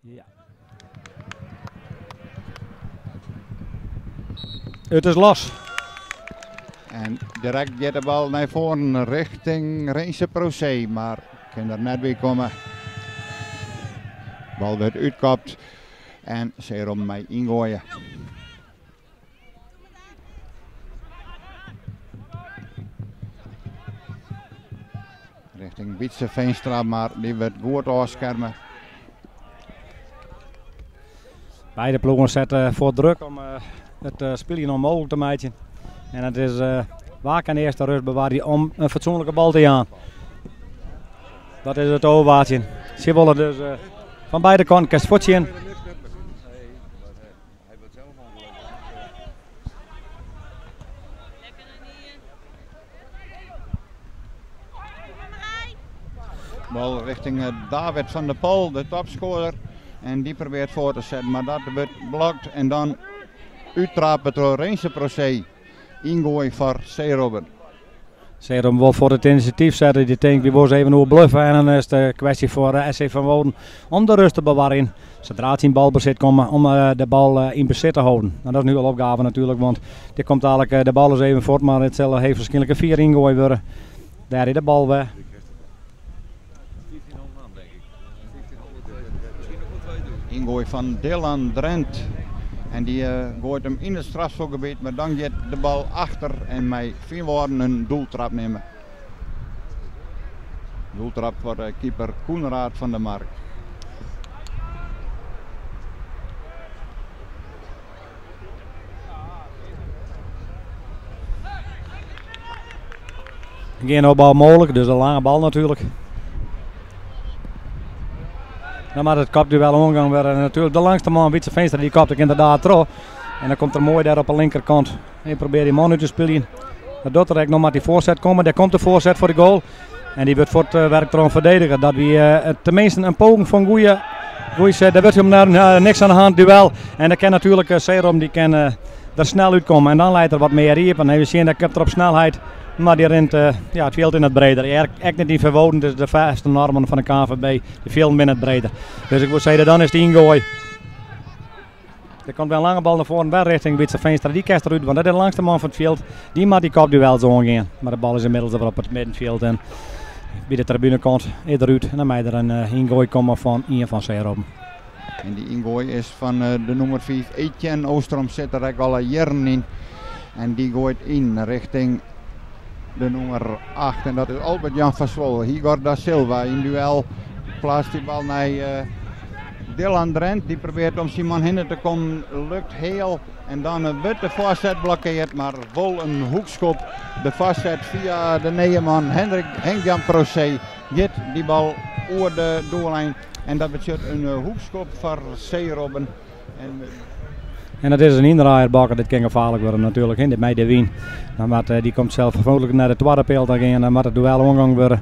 Ja. It is los. En direkt giet de bal nei foaren richting Rinse Procé, mar kin der net by komme. Bal wurdt útkopt en Zeerom mei yngoaie. Richting Wietse Veenstra, mar dy wurdt goed ôfskerme. Beide ploegen sette foar druk om it spyljen ûnmooglik te meitsjen. En it is wa kin earst de rêst bewarje om in fatsoenlike bal te jaan. Dat is it ôfwachtsjen. Sy wolle dus fan beide kanten kinst fuortsjen. Bal richting David van der Pol, de topscorer. En dy probearret foar te setten, mar dat wurdt blokt en dan úttrape troch Rinse Procé. Yngoai foar Zeerobben. Zeerobben wol foar it inisjatyf sette. Dy tinkt, wy wolle even oerbluffe en dan is it kwestje foar SC Feanwâlden om de rêst te bewarjen. Sadree't sy yn balbesit komme om de bal yn besit te hâlden. No, dat is nu al opgave natuerlik, want dit komt dadelijk, de bal is even fuort, mar it sil heechstwaarskynlik in fier yngoai wurde. Dêr is de bal wer. Yngoai fan Dylan Drent. En dy goait him yn it strafskopgebiet, mar dan giet de bal achter en mei Feanwâlden in doeltrap nimme. Doeltrap foar keeper Koenraad van der Mark. Gjin opbou mooglik, dus in lange bal natuerlik. Dan moat it kopduel oangongen wurde. En natuerlik de langste man, Wietse Veenstra, dy kopt ek ynderdaad troch. En dan komt er moai dêr op de linkerkant. En probearret dy man út te spyljen. Dat docht er ek. No moat dy foarset komme. Dêr komt de foarset foar de goal. En dy wurdt fuortwerkt troch in ferdediger. Dat wie teminsten in poging fan goede, goede set. Dêr wurdt him niks oan de hân, duel. En dan kin natuerlik Zeerom dy kin der snel útkomme. En dan leit er wat mear iepen. Even sjen, dêr komt er op snelheid. Mar dy rint ja, it fjild yn it breder. Ek net yn Feanwâlden, dus de fêste normen fan de KNVB. De fjilden binne it breder. Dus ik woe sizze, dan is it yngoai. Der komt wer in lange bal nei foaren, wer rjochting Wietse Veenstra. Dy kinst derút, want dat is de langste man fan it fjild. Dy moat dy kopduels oangean. Mar de bal is ynmiddels wer op it middenfjild en by de tribunekant is er út. En dan mei der in yngoai komme fan ien fan Zeerobben. En dy yngoai is fan de nûmer 5, Etienne Oostrom, sit der ek al jierren yn. En dy goait yn rjochting de nûmer 8. En dat is Albert Jan van Zwol. Igor da Silva yn duel plaatst dy bal nei Dylan Drent. Dy probearret om syn man hinne te kommen. Lukt hiel. En dan wurdt de foarset blokkearre, mar wol in hoekskop. De foarset fia de nije man Hendrik Henk-Jan Procé giet dy bal oer de doellyn. En dat betsjut in hoekskop foar Zeerobben. En En dat is in yndraaier bakker, dit kin gefaarlik wurde natuerlik, hè, mei de wyn. Dan moat, dy komt sels fermoedlik nei de twadde peal ta gean, dan moat it duel oangongen wurde.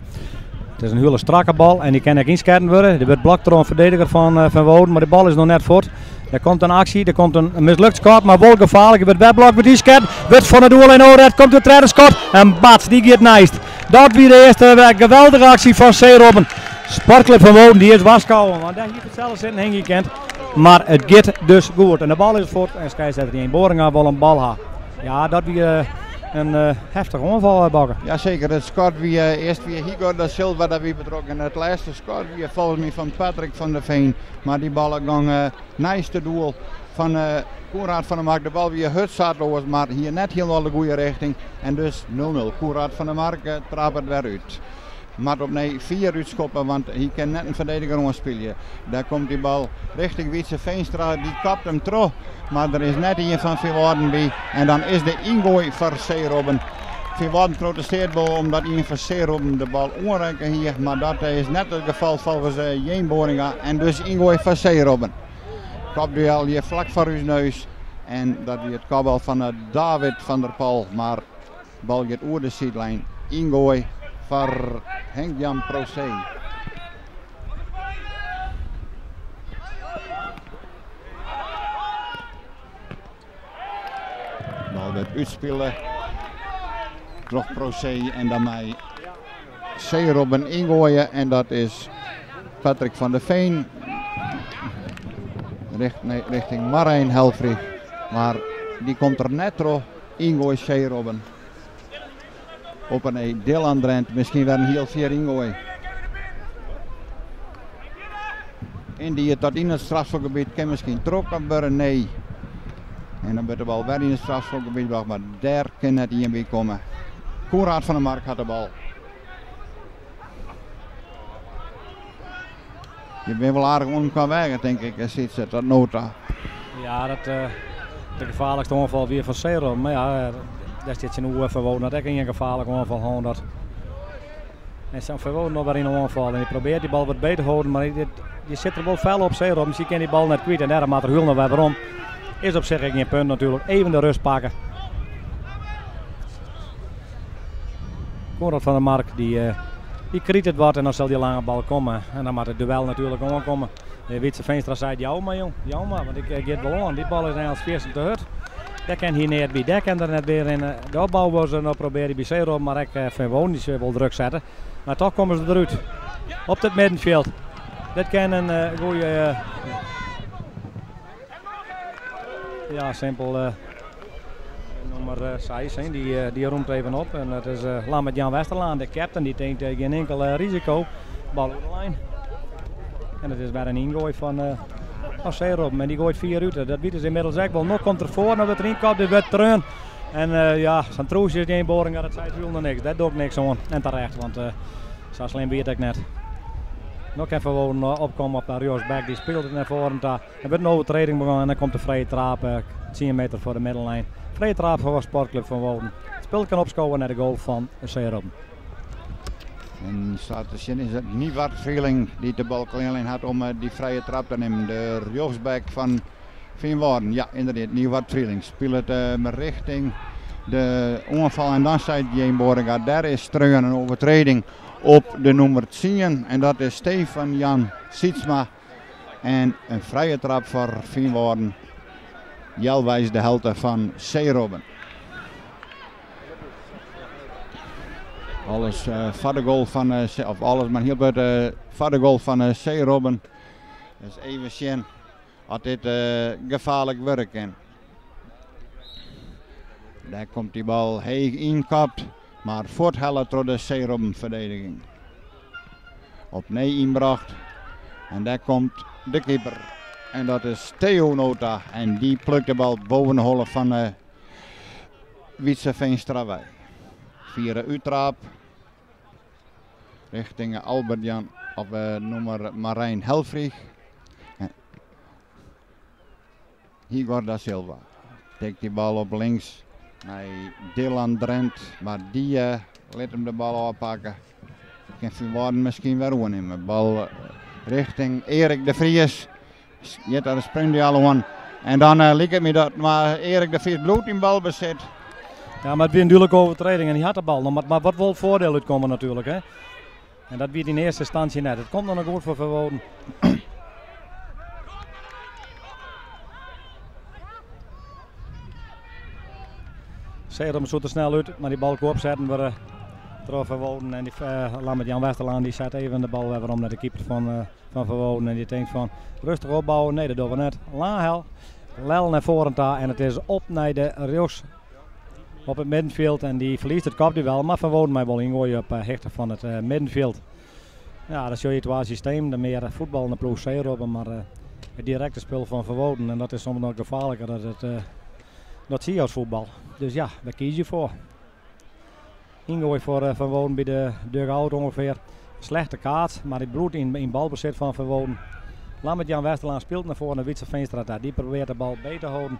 It is in hiele strakke bal en dy kin ek ynsketten wurde. Der wurdt blokt troch in ferdediger fan Feanwâlden, mar de bal is noch net fuort. Der komt in aksje, der komt in mislukt skot, mar wol gefaarlik. Der wurdt wer blokt, wurdt ynsketten, wurdt fan it doel en ôfret, komt de tredde skot en bats, dy giet neist. Dat wie de earste geweldige aksje fan Zeerobben. Sportklup Feanwâlden, dy is warskôge, want dêr hie itselde sitten hingje kind. Mar it giet dus goed. En de bal is fuort en skeidsrjochter Jeen Boringa wol in bal ha. Ja, dat wie in heftige oanfal, Bakker. Jaseker, it skot wie earst wie Igor da Silva dat wie betrokken. It lêste skot wie folgens my fan Patrick van der Veen. Mar dy bal gong neist it doel fan Koenraad van der Mark. De bal wie hurd sat oars, mar hie net hielendal de goede rjochting. En dus 0-0. Koenraad van der Mark trapet wer út. Moat opnij fier útskoppe, want hy kin net in ferdediger oanspylje. Dêr komt dy bal rjochting Wietse Veenstra. Dy kapt him troch, mar der is net ien fan Feanwâlden by. En dan is de yngoai foar Zeerobben. Feanwâlden protestearret wol omdat ien fan Zeerobben de bal oanrekke hie, mar dat is net it gefal folgens Jeen Boringa. En dus yngoai foar Zeerobben. Kopduel hjir flak foar ús neus. En dat wie it kopbal fan David van der Pol, mar bal giet oer de sydlyn. Yngoai foar Henk-Jan Procé. Bal wurdt útspile troch Procé en dan mei Zeerobben yngoaie en dat is Patrick van der Veen. Richting Marijn Helfrich. Mar dy komt der net troch. Yngoai Zeerobben. Op 'e nij Dylan Drent. Miskien wer in hiel fier yngoai. Yndied tot yn it strafskopgebiet kin miskien trokken wurde. Nee. En dan wurdt de bal wer yn it strafskopgebiet brocht, mar dêr kin net ien by komme. Koenraad van der Mark hat de bal. Je binne wol aardich oan elkoar weage, tink ik, Sytse, tot no ta. Ja, dat, de gefaarlikste oanfal wie fan Zeerobben. Mar ja, dêr stiet tsjinoer Ferwoden hat ek ien gefaarlike oanfal hân. Dat en sa'n Ferwoden noch wer yn de oanfal. En hy probearret dy bal wat beter te hâlden, mar dy sit der wol fel op Zeerobben. Sy kin dy bal net kwyt en dêrom moat er hiel noch wer werom. Is op sich ek gjin punt natuerlik. Even de rêst pakke. Koenraad van der Mark dy, dy kriget it wat en dan sil dy lange bal komme. En dan moat it duel natuerlik oankomme. Wietse Veenstra seit jou mar jong, jou mar, want ik gean it wol oan. Dy bal is eins fierstente hurd. Dêr kin hy neat by, dêr kin er net mear rinne. De opbou was er noch probearje by Zeerobben, mar ek Van Wonen dy sil wol druk sette. Mar toch komme se derút. Op it middenfjild. Dit kin in goede. Ja, simpel. Nûmer 6, dy rûmt even op. En dat is Lammert Jan Westerlaan, de captain. Dy tinkt gjin inkel risiko. Bal oer de lijn. En it is wer in yngoai fan Zeerobben. En dy goait fier út. Dat witte se ynmiddels ek wol. No komt er foar, no wurdt er ynkopt, dit wurdt treaun. En ja, sa'n troesje is gjin boring, dat seit hielendal niks. Dêr docht niks oan. En terecht, want sa slim wie it ek net. No kin Van opkomme op de rjochtsback, dy spilet it nei foaren ta. Der wurdt in oertrêding begûn en dan komt de frije traap 10 meter foar de middellyn. Frije traap foar Sportklup Van Wouden. It spul kin opskowe nei de goal fan Zeerobben. En sa te sjen is it Niewart Vrieling dy't de bal klearlein hat om dy frije trap te nimmen. De rjochtsback fan Feanwâlden. Ja, ynderdaad, Niewart Vrieling spilet rjochting de oanfal. En dan seit Jeen Boringa, dêr is treaun in oertrêding op de nûmer 10. En dat is Stefan Jan Sietsma. En in frije trap foar Feanwâlden. Healweis de helte fan Zeerobben. Alles foar de goal fan, of alles, mar hiel wat foar de goal fan Zeerobben. Dus even sjen oft dit gefaarlik wurde kin. Dêr komt dy bal heech ynkopt, mar fuorthelle troch de Zeerobben ferdigening. Opnij ynbrocht. En dêr komt de keeper. En dat is Theo Nota. En dy plukt de bal boppe de holle fan Wietse Veenstra wei. Fiere úttraap. Rjochting Albert Jan of nûmer Marijn Helfrich. Igor da Silva tikt dy bal op links nei Dylan Drent, mar dy lit him de bal ôfpakke. Kin Feanwâlden miskien wer oernimme. Bal rjochting Erik de Vries. Giet der in sprintduel oan. En dan liket my dat mar Erik de Vries bliuwt yn balbesit. Ja, mar it wie in dúdlike oertrêding en hy hat de bal noch. Mar wat wol foardiel útkomme natuerlik. Hè? En dat wie yn earste ynstânsje net. It komt noch goed foar Verwoden. Zeerom soe te snel út, mar dy bal koe opsetten wurde troch Verwoden. En dy Lammert Jan Westerlaan dy set even de bal wer werom nei de keeper fan Verwoden. En dy tinkt fan rêstich opbouwe. Nee, dat dogge we net. Lahel, Lel nei foaren ta en it is op nei de rjochts op it middenfjild. En dy ferliest it kopduel, mar Verwoden mei wol yngoaie op hichte fan it middenfjild. Ja, dan sjoch je twa systemen, de mear fuotballende ploech Zeerobben, mar it direkte spul fan Verwoden. En dat is soms noch gefaarliker dan it, dat sil as fuotbal. Dus ja, dêr kies je foar. Yngoai foar Verwoden by de dugout ûngefear. Slechte kaart, mar dy bliuwt yn balbesit fan Verwoden. Lammert Jan Westerlaan spilet nei foaren nei Wietse Veenstra ta. Dy probearret de bal beet te hâlden.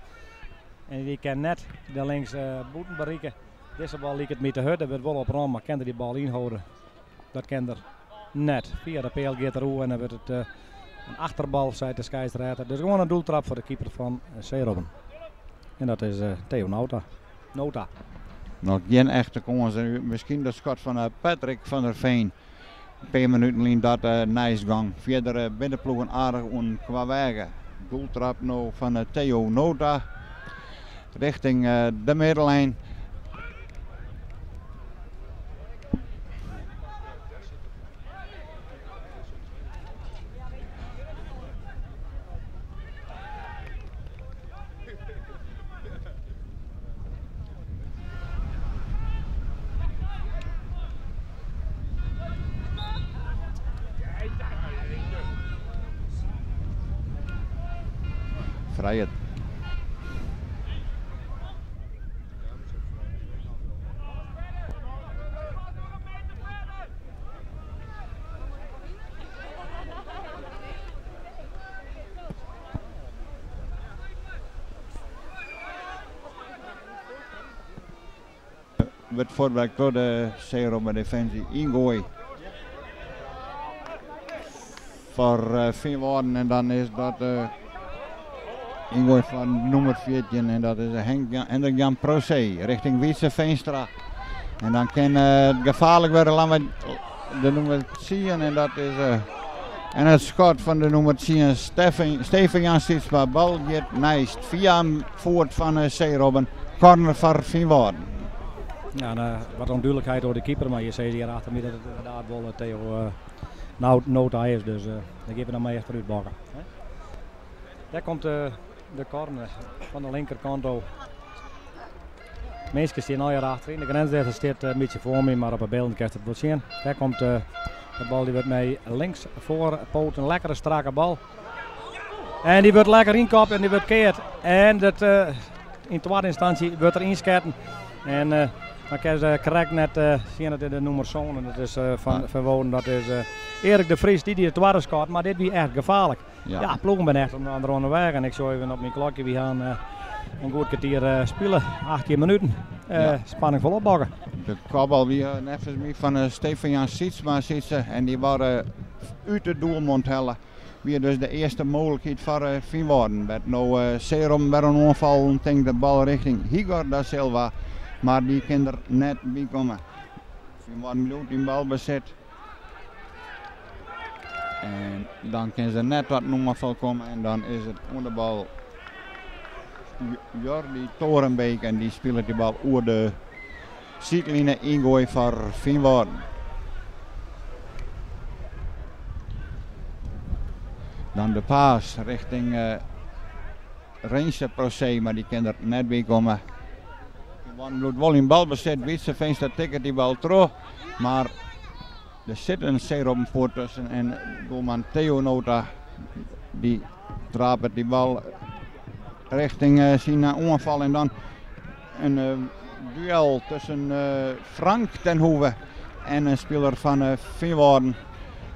En dy kin net de links bûten berikke. Dizze bal liket my te hurd. Der wurdt wol opromme, mar kin er dy bal ynhâlde? Dat kin er net. Fia de peal giet er oer en dan wurdt it in achterbal, seit de skeidsrjochter. Dus gewoan in doeltrap foar de keeper fan Zeerobben. En dat is Theo Nota. Nota. Noch gjin echte kâns. Miskien dat skot fan Patrick van der Veen. In pear minuten lyn dat neist gong. Fierder binne de ploegen aardich oan elkoar weage. Doeltrap no fan Theo Nota. Rjochting de middellyn. Frije Wurdt fuortwerkt troch de Zeerobben defensie. Yngoai foar Feanwâlden en dan is dat yngoai foar nûmer 14 en dat is Hendrik Jan Procee richting Wietse Veenstra. En dan kin it gefaarlik wurde mei de nûmer 10 en dat is en it skot fan de nûmer 10 Steven Jan Sietsma. Bal giet neist fia in foet fan Zeerobben. Corner foar Feanwâlden. Ja, en, wat ûndúdlikheid oer de keeper, mar je sizze hjir achter my dat it ynderdaad wol Theo Nota is, dus dêr gean we dan mei efterút bakke. Dêr komt de corner fan de linkerkant al. Minsken stean al hjir achteryn. De grensrjochter stiet in bytsje foar my, mar op de bylden kinst it wol sjen. Dêr komt de bal, dy wurdt mei links foarpoat, in lekkere strakke bal. En dy wurdt lekker ynkopt en dy wurdt keard. En dat, yn twadde ynstânsje wurdt der ynsketten. En dan kinne se krekt net sjen dat dit de nûmer sân dat is fan Feanwâlden. Dat is Erik de Vries, dy die it twadde skot, mar dit wie echt gefaarlik. Ja, ploegen binne echt oan de weg. En ik sjoch even op myn klokje, wy ha in goed kertier spile, 18 minuten. Spanning folop bakke. De kopbal wie neffens my fan Stefan Jan Sietsma Sietse en dy waard út it doelmond helle. Wie dus de earste mooglikheid foar Feanwâlden. Wêr't no Zeerobben wer oan oanfallen tinkt de bal richting Igor da Silva, mar dy kin der net by komme. Feanwâlden bliuwt yn balbesit. En dan kin se net ta in oanfal komme en dan is it oan de bal Jordi Torenbeek en dy spilet de bal oer de sydline yngoai foar Feanwâlden. Dan de pass richting Rinse Procee, mar dy kin der net by komme. Feanwâlden bliuwt wol yn balbesit. Wietse Veenstra tikket dy bal troch, mar der sit in Zeerobben foar tusken en doelman Theo Nota dy trapet dy bal richting syn oanfal en dan in duel tusken Frank ten Hoeve en in spiler fan Feanwâlden.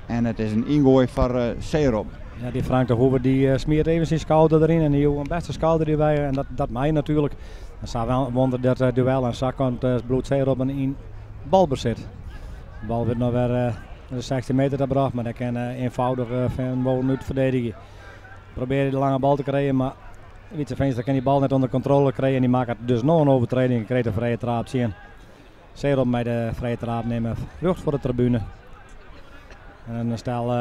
En it is in yngoai foar Zeerobben. Ja, dy Frank ten Hoeve dy smiet even syn skouder deryn en dy joech in bêste skouder dy by en dat mei natuerlik. En sa wûn er dat duel en sa komt bliuwt Zeerobben yn balbesit. De bal wurdt noch wer de 16 meter ta brocht, mar dêr kin eenvoudig Feanwâlden út ferdedigje. Probearje de lange bal te krijen, mar Wietse Veenstra kin dy bal net ûnder kontrôle krije en dy makket dus no in overtreding en krijt in frije traap tsjin. Zeerobben mei de frije traap nimme rjocht foar de tribune. En dan stel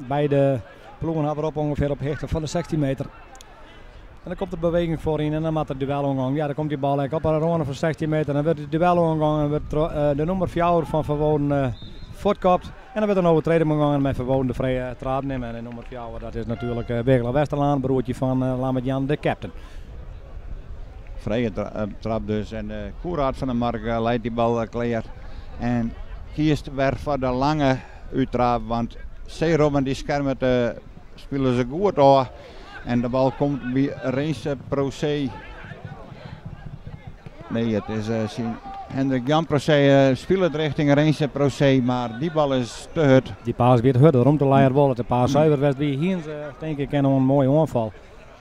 beide ploegen hawwe op ûngefear op hichte fan de 16 meter. En dan komt de beweging foaryn en dan moat der duel oangongen. Ja, dan komt dy bal ek op de râne fan 16 meter. Dan wurdt it duel oangongen en wurdt de nûmer 4 fan Feanwâlden fuortkopt. En dan wurdt in overtreding oangongen mei Feanwâlden de frije traap nimme. En de nûmer 4, dat is natuerlik Wigler Westerlaan, broertje fan Lammert Jan, de captain. Frije trap dus en Koenraad van der Mark leit dy bal klear. En kiest wer foar de lange úttraap, want Zeerobben dy skermet de spilers goed ôf. En de bal komt by Rinse Procee. Nee, it is syn Hendrik Jan Procee spilet richting Rinse Procee, mar dy bal is te hurd. Dy pass wie te hurd, de romte lei der wol. As de pass suver west wie, hienen se tink ik in moaie oanfal.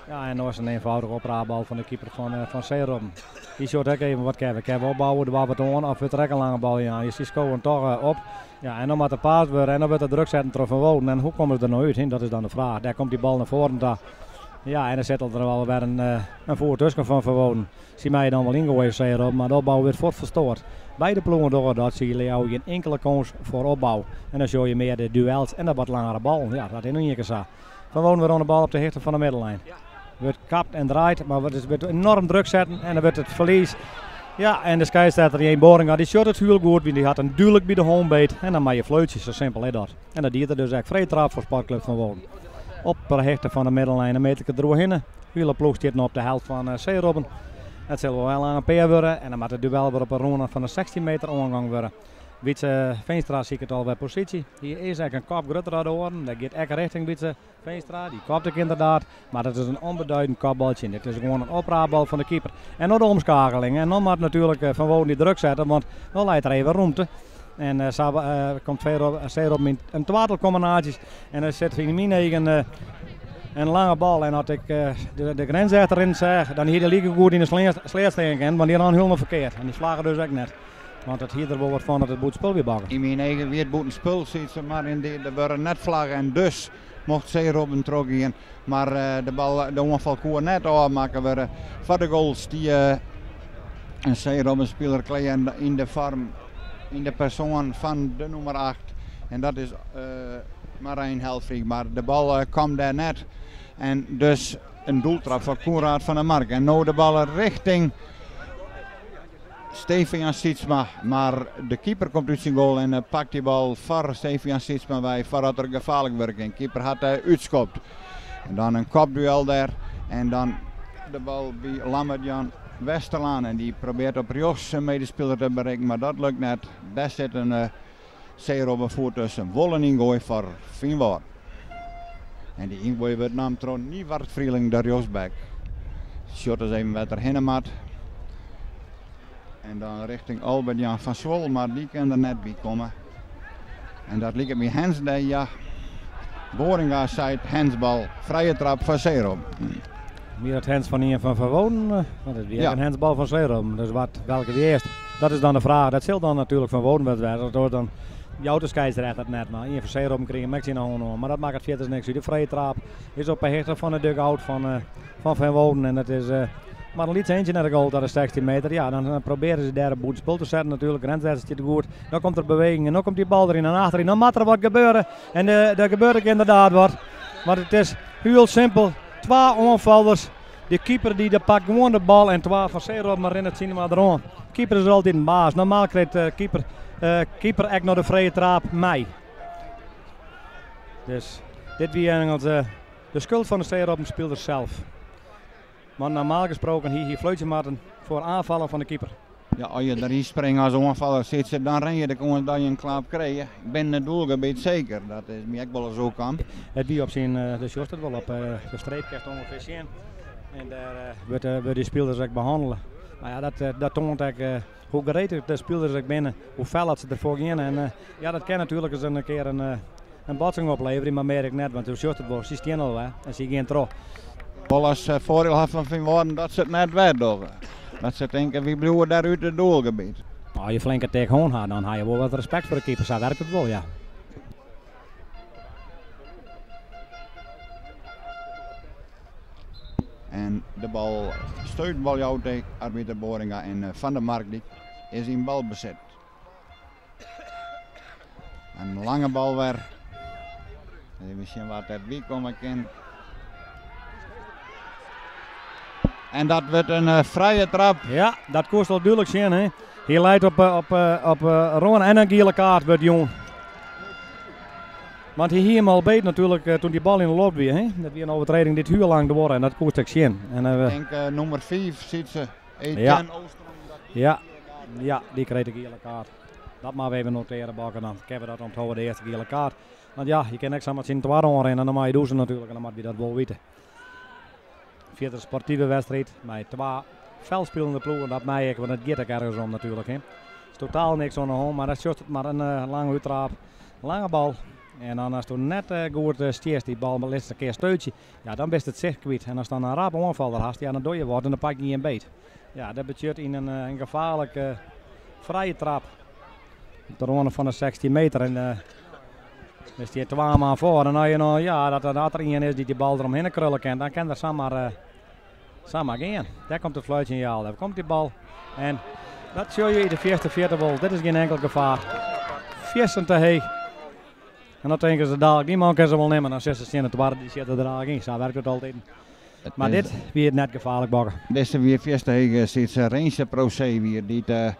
Ja, en no is in eenvoudige opraapbal fan de keeper fan Zeerobben. Dy sjocht ek even wat kinne we. Kinne we opbouwe, doar wat oan of wurdt der ek in lange bal jaan. Je sil skowen toch op. Ja, en dan moat der paast wurde en dan wurdt der druk setten troch Feanwâlden. En hoe komme se der no út? Dat is dan de fraach. Dêr komt dy bal nei foaren ta. Ja, en dan sit der al wer in foet tusken fan Feanwâlden. Sy meie dan wol yngoaie, Zeerobben, mar de opbou wurdt fuort ferstoard. Beide ploegen dogge dat, sy jouwe gjin inkele kâns foar opbou. En dan sjogge je mear de duels en de wat langere ballen. Ja, dat is no ien kear sa. Feanwâlden wer oan de bal op de hichte fan de middellijn. Wurdt kapt en draaid, mar wurdt enoarm druk setten en dan wurdt it ferlies. Ja, en de skeidsrjochter Jeen Boringa dy sjocht it hiel goed, want dy hat him dúdlik by de hân beet. En dan mei je fluitsje, sa simpel is dat. En dat die er dus ek. Frije traap foar Sportklup Feanwâlden. Op de hichte fan de middellijn, in meterke deroerhinne. Hiele ploech stiet no op de helte fan Zeerobben. It sil wol in lange pear wurde en dan moat it duel wer op 'e râne fan de 16 meter oangongen wurde. Wietse Veenstra siket alwer posysje. Hy is ek in kop grutter as de oaren. Der giet ek rjochting Wietse Veenstra. Dy kopt ek ynderdaad. Mar dat is in ûnbeduidend kopbaltsje. Dit is gewoan in opraapbal fan de keeper. En no de omskeakeling. En no moat natuerlik Van Wouden dy druk sette, want no leit der even rûmte. En sa komt Zeerobben yn in twatal kombinaasjes. En der sit yn myn eagen in lange bal. En as ik de grinsrjochter rinnen seach, dan hie dy likegoed yn de sleat stean kinnen, want dy rûn hielendal ferkeard. En dy flagge dus ek net. Want it hie der wol wat fan dat it bûtenspul wie bakken. Yn myn eagen wie it bûtenspul, siet se, mar yndie, der wurde net flagge en dus mocht Zeerobben trochgean. Mar de bal, de oanfal koe net ôfmakke wurde. Foar de goal stie in Zeerobben-spiler klear yn de foarm, yn de persoan fan de nûmer 8. En dat is Marijn Helfrich. Mar de bal kaam dêr net. En dus in doeltrap foar Koenraad van der Mark. En no de bal rjochting Steven-Jan Sietsma, mar de keeper komt út syn goal en pakt dy bal foar Steven-Jan Sietsma wei foardat er gefaarlik wurde kin. Keeper hat útskopt. En dan in kopduel dêr en dan de bal by Lambert-Jan Westerlaan en dy probearret op rjochts syn medespiler te berikken, mar dat lukt net. Dêr sit in Zeerobben foet tusken. Wol in yngoai foar Feanwâlden. En dy yngoai wurdt naam troch Niewart Vrieling, de rjochtsback. Sjocht ris even wêr't er hinne moat. En dan rjochting Albert Jan van Zwol, mar dy kin der net by komme. En dat liket my hands dêr, ja. Boringa seit handsbal, frije trap foar Zeerobben. Wie dat hands fan ien fan Van Wouden? Want it wie ek in handsbal fan Zeerobben. Dus wat, welke wie earst? Dat is dan de fraach. Dat sil dan natuerlik Van Wouden wurdt wêze. Dat dan jout de skeidsrjochter it net. Mar ien fan Zeerobben krige him ek tsjin de hân oan. Mar dat makket fierders niks út. De frije trap is op 'e hichte fan de dugout fan fan Van Wouden. En dat is mar in lyts eintsje nei de goal, dat is 16 meter. Ja, dan probearje se dêr op bûtenspul te setten natuerlik. Grensrjochter stiet goed. Dan komt der beweging en dan komt dy bal deryn en achteryn. Dan moat der wat gebeure. En der gebeurt ek ynderdaad wat. Want it is hiel simpel. Twa oanfallers. De keeper dy pakt gewoan de bal en twa fan Zeerobben rinne tsjin him deroan. Keeper is altyd in baas. Normaal krijt de keeper ek noch de frije traap mei. Dus dit wie eigentlik de skuld fan de Zeerobben-spiler sels. Want normaal gesproken hie hy fluitsje moatten foar oanfallen fan de keeper. Ja, as je deryn springe as oanfaller sitte, dan rinne je de kâns dat je in klap krije. Binnen it doelgebiet seker. Dat is my ek wolris oerkaam. It wie op syn, do sjochst it wol, op de streep kinst ûngefear sjen. En dêr wurde dy spilers ek behannele. Mar ja, dat toant ek hoe great de spilers ek binne, hoe fel dat se derfoar gean. En ja, dat kin natuerlik ris in kear in botsing opleverje, mar mear ek net, want do sjochst it wol, sy stean al wer en sy gean troch. Wol as foardiel ha fan Feanwâlden dat se it net wer dogge. Dat se tinke, wy bliuwe dêr út it doelgebiet. As je flinke tik hân ha, dan ha je wol wat respekt foar de keeper, sa werkt it wol, ja. En de bal steutbal jout ek arbiter Boringa en Van der Mark dy is yn balbesit. In lange bal wer. Even sjen wa't derby komme kin. En dat wurdt in frije trap. Ja, dat koest al dúdlik sjen. Hè? Hy leit op râne en in giele kaart wurdt jûn. Want hy hie him al beet natuerlik doe't dy bal yn de loft wie. Hè? Dat wie in overtreding dy't hiel lang duorre en dat koest ek sjen. En, Ik tink nûmer 5 siet se. Etienne Oostrom. Ja, ja, dy kreeg de giele kaart. Dat moatte we even notearje, Bakker. Dan kinne we dat ûnthâlde, de earste giele kaart. Want ja, je kinne ek samar tsjin de twadde oanrinne, dan moatte je dûse natuerlik en dan moatte we dat wol witte. Fierder sportive wedstriid mei twa felspylende ploegen, dat mei ek, want it giet ek ergens om natuerlik. Hè. Is totaal niks oan de hân, mar dan sjochst it mar in lange úttraap, lange bal. En dan ast net goed stiest, dy bal litst in kear steutsje, ja, dan bist it sicht kwyt. En ast dan in rap oanfaller hast, ja, dan doch je wat en dan pak je ien beet. Ja, dat betsjut yn in gefaarlike frije trap op de râne fan de 16 meter. En der stiet twa man foar. En as je no, ja, dat dat der ien is dy't dy bal deromhinne krulle kin, dan kin der samar gean. Dêr komt it fluitsinjaal, dêr komt dy bal. En dat sjogge je yn de fierste fierte wol. Dit is gjin inkel gefaar. Fierstente heech. En dan tinke se dalik, dy man kin se wol nimme. Dan sitte se tsjin de twadde, dy sitte der dalik yn. Sa werkt it altyd. Mar dit wie it net gefaarlik, Bokke. Dizze wie fierste heech, Sietse Rinse Procé wie dy't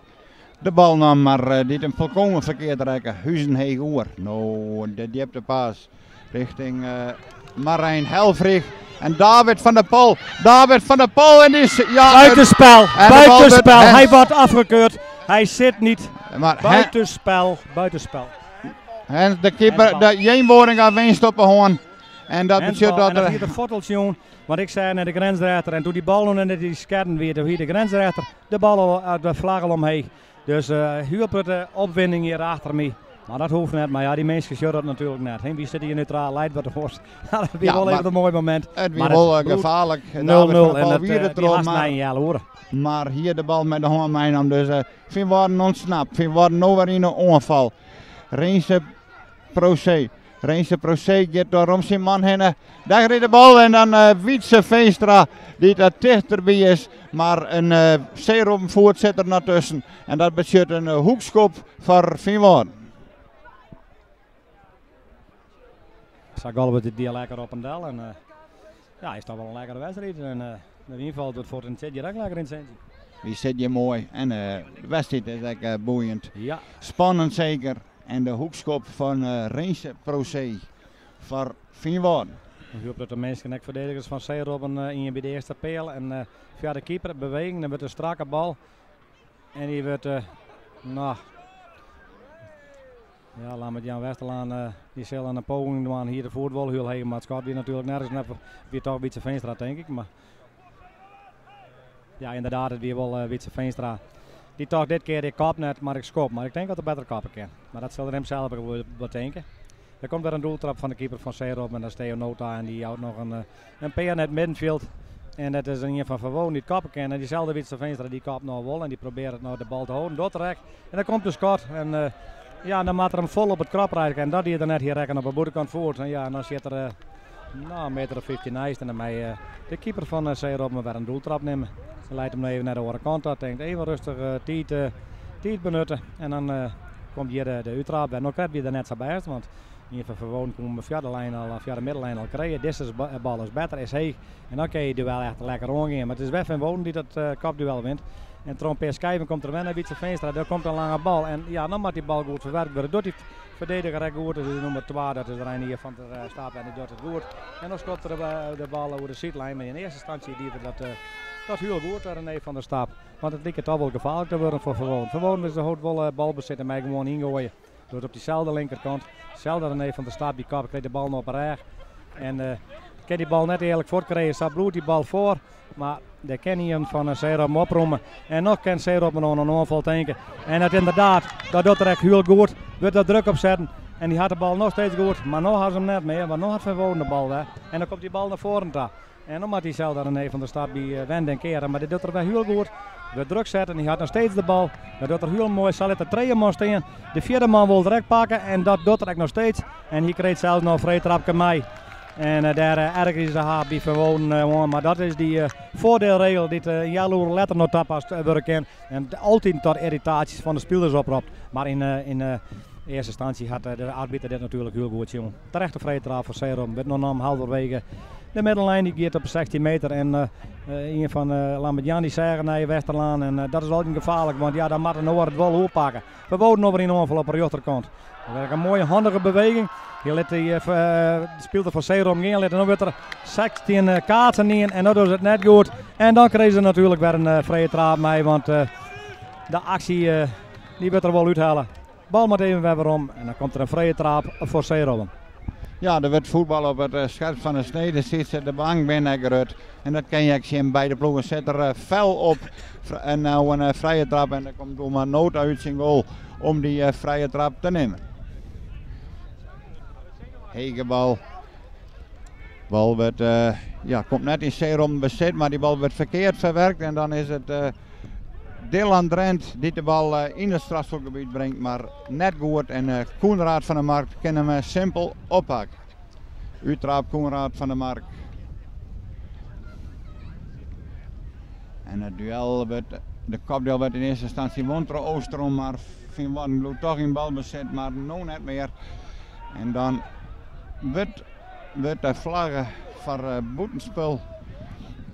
de bal nam, mar dy't him folkomen ferkeard rekke. Huzen heech oer. No, de djiptepass rjochting. Marijn Helfrich en David van der Pol. David van der Pol en die is... Ja, Buitenspel, en de bal buitenspel. wordt- Hij wordt afgekeurd. Hij zit niet. Maar Buitenspel, buitenspel. En de keeper, Handsbal. de Jeen Woringa winst op de hoorn. En dat Handsbal. betekent dat En dat er... hier de forteltje, want ik zei naar de grensrechter. En toen die bal nog net die scherm weer, toen hier de grensrechter de bal al uit de vlag al omheen. Dus huurputte opwinding hier achter me. Maar dat hoeft net. Maar ja, die mensen zien dat natuurlijk net. Hè. Wie zit hier neutraal? Leidt wat de horst. Dat is Ja, wel maar even een mooi moment. Het weer Maar wel het bloed gevaarlijk. 0-0 David van der en Pol dat weer de die troll, haast maar, naar een jaar hoor. maar hier de bal met de hoorn meenam. Dus Finn ontsnapt. Finn Warden nou weer in een onval. Rinse Procé. Rinse Procé gaat door om zijn man heen. Daar rijdt de bal en dan Wietse Veenstra die daar dichterbij is. Maar een Zeerom voert zit er naar tussen. En dat betekent een hoekschop voor Finn Zag het die lekker op en del. En ja, is toch wel een lekkere wedstrijd. En in ieder geval doet voor een zit je ook lekker in het centje. Die zit je mooi. En de wedstrijd is echt boeiend. Ja. Spannend zeker. En de hoekschop van Rinse Procé voor Feyenoord. Ik hoop dat de mensen en verdedigers van Zeerobben in bij de eerste pijl. En via de keeper beweging, dan wordt een strakke bal. En die wordt, nou, ja, laat met Jan Westerlaan, die zal aan een poging doen hier de voetbal heel heen. Maar het schot weer natuurlijk nergens naar, weer toch Wietse Veenstra, denk ik. Maar ja, inderdaad, het weer wel Wietse Veenstra. Die toch dit keer, ik kap net, maar ik schop. Maar ik denk dat hij beter kappen kan. Maar dat zal er hem zelf ook wel denken. Er komt weer een doeltrap van de keeper van Zeerob en dat is Theo Nota en die houdt nog een PR net middenveld. En dat is een van Verwoon die het kappen kan. En diezelfde Wietse Veenstra die kapt nog wel en die probeert het nou de bal te houden. Dat rek. En dan komt de schot en ja, dan maakt er hem vol op het krap rijden. En dat die er net hier rekken op de boerenkant voort. En ja, en dan zit er nou, een meter of 15 naast en dan mij de keeper van Zeerob maar weer een doeltrap nemen. Hij leidt hem nog even naar de andere kant. Dat denkt even rustig tijd benutten. En dan komt hier de uittrap. En dan krijg je er net zo bij, want in ieder geval Verwoon komen via de lijn al, via de middenlijn al krijgen. Deze bal is beter, is heeg. En dan kun je het duel echt lekker omgaan. Maar het is wel Van Wonen die dat kopduel wint. En Trompeer Schijven komt er wel naar Wietse Veenstra. Daar komt een lange bal. En ja, dan moet die bal goed verwerkt worden. Doet die verdediger echt goed. Dus is nummer 2, dat is er een hier van de stap en die doet het goed. En dan schopt er de bal over de zijlijn. Maar in eerste instantie die er dat heel goed, René van der Stap. Want het liep toch wel gevaarlijk te worden voor Verwoon. Verwoon is de hoofd wel balbezit en mij gewoon ingooien. Doet op diezelfde linkerkant. Zelfde René van der Stap, die kap, kreeg de bal nog op reg. En kan die bal net eerlijk voortkrijgen. Staat bloed die bal voor. Maar de kan hij hem van Zeerob oproemen. En nog kan Zeerob nog een aanval tanken. En dat inderdaad, dat doet er echt heel goed. Wordt daar druk op zetten. En die had de bal nog steeds goed. Maar nog had ze hem net meer. Want nog had Verwoon de bal. Hè. En dan komt die bal naar voren toe. En dan moet hij zelf daar René van der Stap bij wenden en keren. Maar dit doet er wel heel goed. We druk zetten, die had nog steeds de bal. Dat doet er heel mooi. Zal het de tweede man staan. De vierde man wil direct pakken en dat doet er nog steeds. En hier kreeg zelfs nog een vrije trapje mee. En daar ergens is de haar bij Verwoon hoor. Maar dat is die voordeelregel die het jaloer letter nog tapast worden kan. En altijd tot irritaties van de spelers oproept. Maar in eerste instantie had de arbiter dit natuurlijk heel goed, jongen. Terecht de vrije trap voor Zeerom. Werd nog om halverwege de middenlijn, die gaat op 16 meter. En een van Lambert-Jan die zeggen naar Westerlaan. En dat is altijd gevaarlijk, want ja, dan moet de Noord het wel oppakken. We wonen over in aanval op de rechterkant. Dat is een mooie handige beweging. Hier let die de speler van Zeerom gaan. En dan wordt er 16 kaarten in en dat doet het net goed. En dan krijgen ze natuurlijk weer een vrije trap mee, want de actie die wordt er wel uithalen. Bal moet even weer om en dan komt er een vrije trap voor Zeerom. Ja, er werd voetbal op het scherp van de snede. Zit ze de bank binnen gerut. En dat kan je ook zien bij de ploegen. Zet er fel op. En nou een vrije trap. En dan komt Doelman Nood uit zijn goal om die vrije trap te nemen. Hegebal. Bal werd, ja, komt net in Zeerom bezit, maar die bal werd verkeerd verwerkt. En dan is het Dylan Drent die de bal in het strafschopgebied brengt, maar net goed. En Koenraad van der Mark kan hem simpel oppakken. Uittrap Koenraad van der Mark. En het duel werd, de kopdeel werd in eerste instantie won door Oosterom, maar Finn bloed toch in balbezit, maar nog net meer. En dan werd de vlaggen voor boetenspel.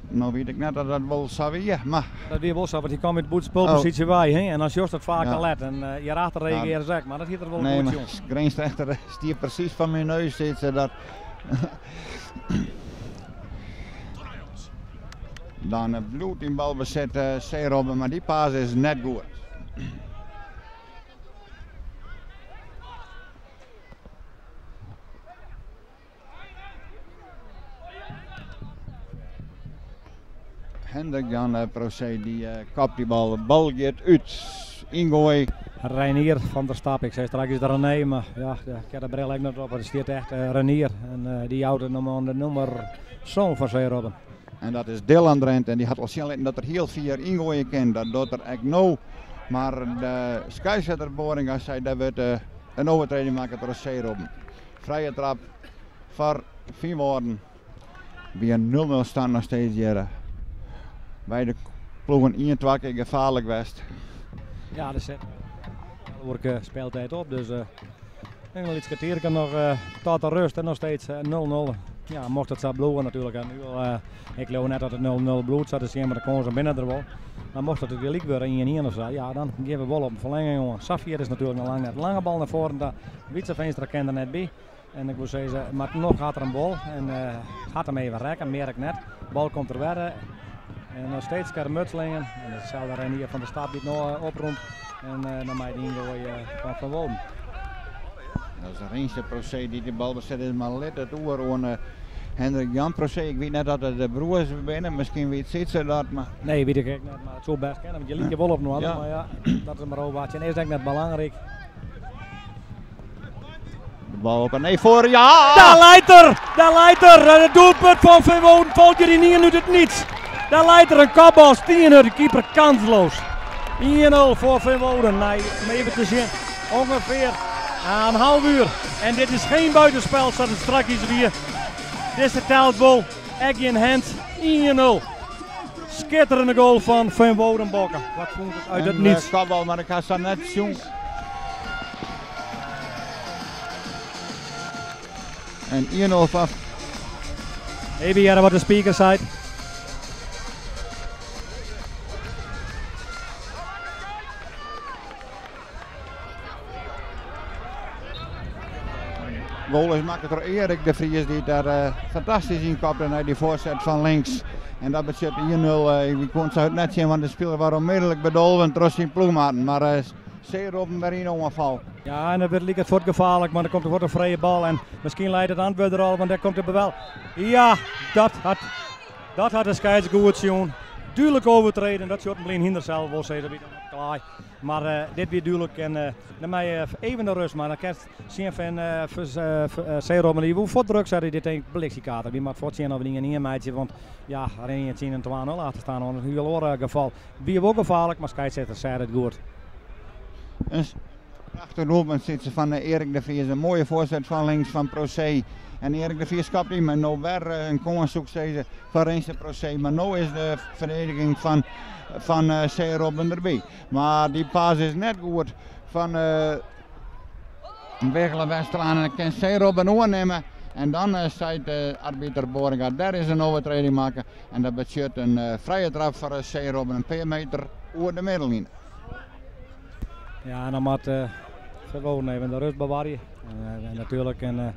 Nou weet ik net dat dat wel zou weer, maar... Dat weer wel zo, want die kwam met boetspelpositie bij, hè? En als Jos dat vaak Ja. al let en je raakt er reageren zeg, maar dat hield er wel Nee, goed, maar jongen. grensrechter stier precies van mijn neus zit ze dat. Dan bliuwt yn balbesit Zeerobben, mar dy pass is net goed. Hendrik Jan Procee dy kopt dy bal. De bal giet út. Yngoai. Reinier van der Stap, ik sei straks de René, mar ja, ik ha de bril ek net op, der stiet echt Renier. En dy jout it oan de nûmer sân fan Zeerobben. En dat is Dylan Drent en dy hat al sjen litten dat er hiel fier yngoaie kin. Dat docht er ek no. Mar de skeidsrjochter Boringa sei dêr wurdt in overtreding makke troch Zeerobben. Frije trap foar Feanwâlden. By in 0-0 stand noch steeds hjir. Beide ploegen ien, twa kear gefaarlik west. Ja, der sit oerke spyltiid op, dus in lyts kertierke noch tot de rust en noch steeds 0-0. Ja, mocht it sa bliuwe natuerlik. En nu al, ik leau net dat it 0-0 bliuwt, sa te sjen, mar de kânsen binne der wol. Mar mocht it gelyk wurde, 1-1 of sa, ja, dan gean we wol op in ferlenging oan. Safier is natuerlik noch lang net. Lange bal nei foaren ta. Wietse Veenstra kin der net by. En ik woe sizze, mar noch hat er in bal en hat him even rekke, mear ek net. Bal komt der wer en noch steeds skermutselingen. En dat is deselde Renier van der Stap dy't no oprûnt en dan mei it yngoai fan Van Wolden. Dat is Rinse Procee dy't de bal besit is, mar lit it oer oan Hendrik Jan Procee. Ik wit net oft it de broers binne, miskien wit Sytse dat. Mar... Nee, wit ik ek net, mar it soe bêst kinne, want je lykje wol op inoar. Ja. Mar ja, dat is mar ôfwachtsjen. Is ek net belangryk. De bal op en nee foar, ja! Daar leit er! Daar leit er! En it doelpunt fan Feanwâlden falt hjir ynienen út it niets. Daar leit er, in kopbal, stienhurd, de keeper kansloos. 1-0 foar Feanwâlden, nei, om even te sjen, ûngefear in half uur. En dit is geen buitenspel, sa't it strakjes wie. Dizze telt wol, ek gjin hand. 1-0. Skitterende goal fan Feanwâlden Bokke. Wat fûn it út it En niets. kopbal, mar ik ha sa net sjoen. En 1-0 foar Even hearre wat de speaker seit. Goal is makke troch Erik de Vries dy't dêr fantastysk yn kopte nei dy foarset fan links. En dat betsjut 1-0. Ik koe it net sjen, want de spiler waard onmiddellik bedolven troch syn ploechmaten. Mar Zeerobben wer yn oanfal. Ja, en dat wurdt liket fuort gefaarlik, mar der komt fuort in frije bal en miskien leit it antwurd der al, want dêr komt de bal. Ja, dat hat de skeids goed sjoen. Dúdlik overtreden, dat sjocht in blyn hynder sels wol sizze by de klaai. Mar dit wie dúdlik en dan mei je even de rust, mar dan kinst sjen fan Zeerobben dy woe fuort druk sette, dy tinkt bliksjekaart, wy moatte fuort sjen of we 1-1 meitsje, want ja, rinne je tsjin in 2-0 achter staan, oan in hiel oar gefal. Wie wol gefaarlik, mar skeidsrjochter sei it goed. Een prachtige doelpunt zit ze van Erik de Vries. Een mooie voorzet van links van Procee. En Erik de Vries kapt in, maar no wer in kâns soe foar Rinse Procee. Mar no is de ferdigening fan Zeerobben derby. Mar dy pass is net goed fan Wiggelen Westerlaan. En dan kin Zeerobben oernimme. En dan seit de arbiter Boringa, dêr is in overtreding makke. En dat betsjut in frije trap foar Zeerobben, in pear meter oer de middenline. Ja, en dan moat Feanwâlden even de rêst bewarje. En natuerlik, en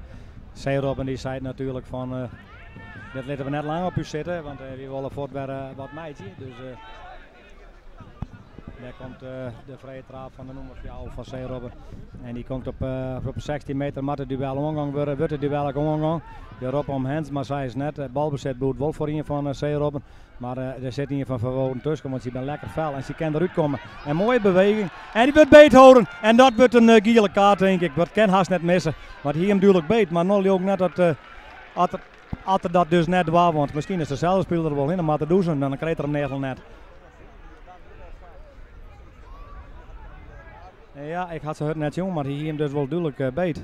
Zeerobben dy seit natuerlik fan, dit litte we net lang op ús sitte, want wy wolle fuort wer wat meitsje. Dus dêr komt de frije traap fan de nûmer 4 fan Zeerobben. En dy komt op 16 meter, moat it duel oangongen wurde. Wurdt it duel ek oangongen. De rop om hands, mar sy is net. Balbesit bliuwt wol foar ien fan Zeerobben. Mar der sit ien fan Feanwâlden tusken, want sy binne lekker fel en sy kin derút komme. En moaie beweging. En dy wurdt beetholden. En dat wurdt in giele kaart, tink ik. Dat kin hast net misse. Want hy him dúdlik beet. Mar no leau ik net dat as er dat dus net docht, want miskien is deselde spiler der wol hinne, moat er dûsen, dan krijt er him net net. Ja, ik ha se hurd net sjoen, mar hy hie him dus wol dúdlik beet.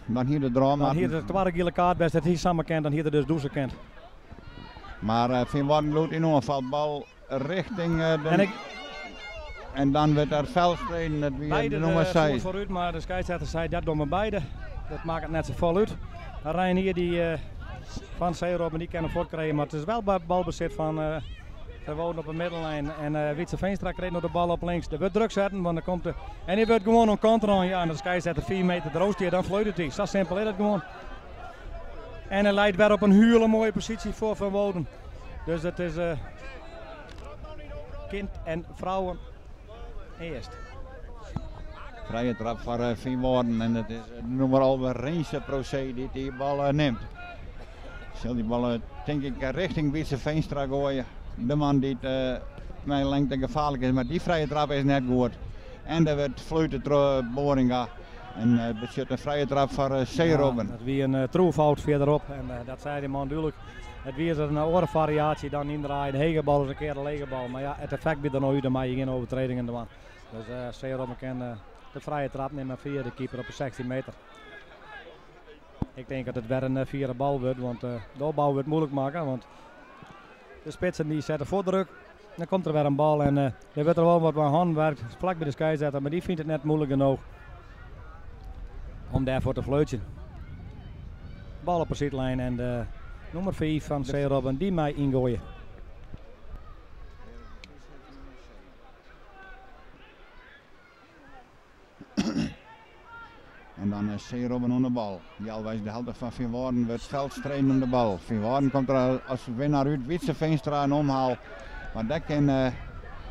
Dan hie de draai Dan hie de twadde giele kaart best dat hy samen kent, dan hie er dus dûse kind. Mar Feanwâlden bliuwt yn oanfal. Bal richting de... En ik, En dan wurdt der fel striden, dat wie beide de nûmer de 6. foet foarút, mar de skeidsrjochter sei dat dogge we beide. Dat makket net sa folle út. Reinier dy fan Zeerobben dy kin him fuortkrije, mar it is wol balbesit fan Feanwâlden op de middenlijn. En Wietse Veenstra krijt noch de bal op links. Der wurdt druk setten, want dan komt de, en dy wurdt gewoan oan kant rûn. Ja, en de skeidsrjochter 4 meter derôf stiet, dan fluitet hy. Sa simpel is it gewoan. En hy leit wer op in hiele moaie posysje foar Van Wouden. Dus it is kind en vrouwen earst. Frije trap foar uh, Feanwâlden en it is nûmer 11 Rinse Procé dy't dy bal nimt. Sil dy bal tink ik rjochting Wietse Veenstra goaie. De man dy't mei lingte gefaarlik is, mar dy frije trap is net goed. En der wurdt flute troch Boringa. En it betsjut in frije trap foar Zeerobben. Ja, dat wie in troefout fierderop en dat sei de man dúdlik. It wie in oare fariaasje dan yndraaie. De hege bal is in kear de lege bal. Mar ja, it effekt wie der no út, dan meie je gjin oertrêdingen dwaan. Dus Zeerobben kin de frije trap nimme fia de keeper op de 16 meter. Ik tink dat it wer in fiere bal wurdt, want de opbou wurdt muoilik makke. Want de spitsen dy sette foardruk. Dan komt der wer in bal en der wurdt der wol wat mei hannen werkt, flak by de skeidsrjochter, mar dy fynt it net muoilik genôch om dêrfoar te fluitsjen. Bal op de sydline en de nûmer 5 fan Zeerobben dy mei yngoaie. En dan is Zeerobben oan de bal. Healweis de helte fan Feanwâlden wurdt veldstreden om de bal. Feanwâlden komt der as winner út. Wietse Veenstra in omhaal. Mar dêr kin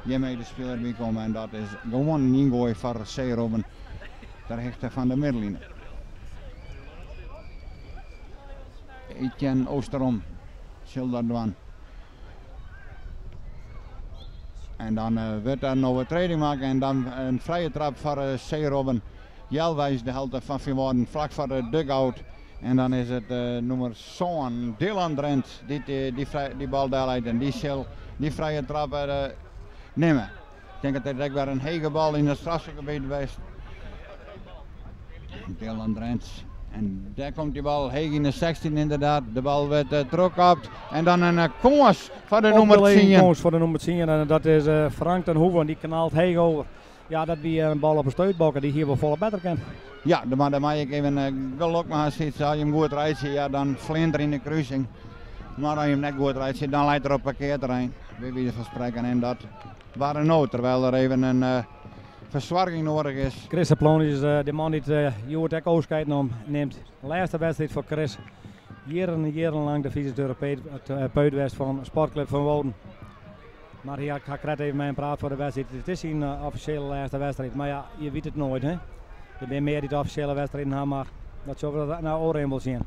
gjin medespiler by komme. En dat is gewoan in yngoai foar Zeerobben ter hichte fan de middenline. Etienne Oosterom sil dat dwaan. En dan wurdt der in oertrêding makke en dan in frije trap foar Zeerobben. Healweis de helte fan Feanwâlden flak foar de dugout. En dan is it nûmer 7, Dylan Drent, dy't dy bal delleit. En dy sil dy frije trap nimme. Ik tink dat dit ek wer in hege bal yn it strafskopgebiet west. Dylan Drent. En dêr komt dy bal heech yn de 16 ynderdaad. De bal wurdt trochkapt. En dan in kâns foar de nûmer 10. Kâns foar de nûmer 10 en dat is Frank ten Hoeven. Dy knalt heech oer. Ja, dat wie in bal op 'e steutbokke. Dy hie wol folle better kind. Ja, mar dêr mei ik even gelok mei ha. As je him goed reitsje, ja, dan fleant er yn de krusing. Mar as je him net goed reitsje, dan leit er op parkearterrein. By wize fan sprekken. En dat barde no, terwyl der even in fersoarging nedich is. Chris Aplonius is de man dy't hjoed ek ôfskied nimt. Lêste wedstriid foar Chris. Jierren en jierrenlang de fysioterapeut west fan Sportclub Feanwâlden. Mar hy hat krekt even mei him praat foar de wedstriid. It is syn offisjele lêste wedstriid. Mar ja, je witte it noait. Hè? Der binne mear dy't offisjele wedstriden ha, mar dat sille we nei ôfrin wol sjen.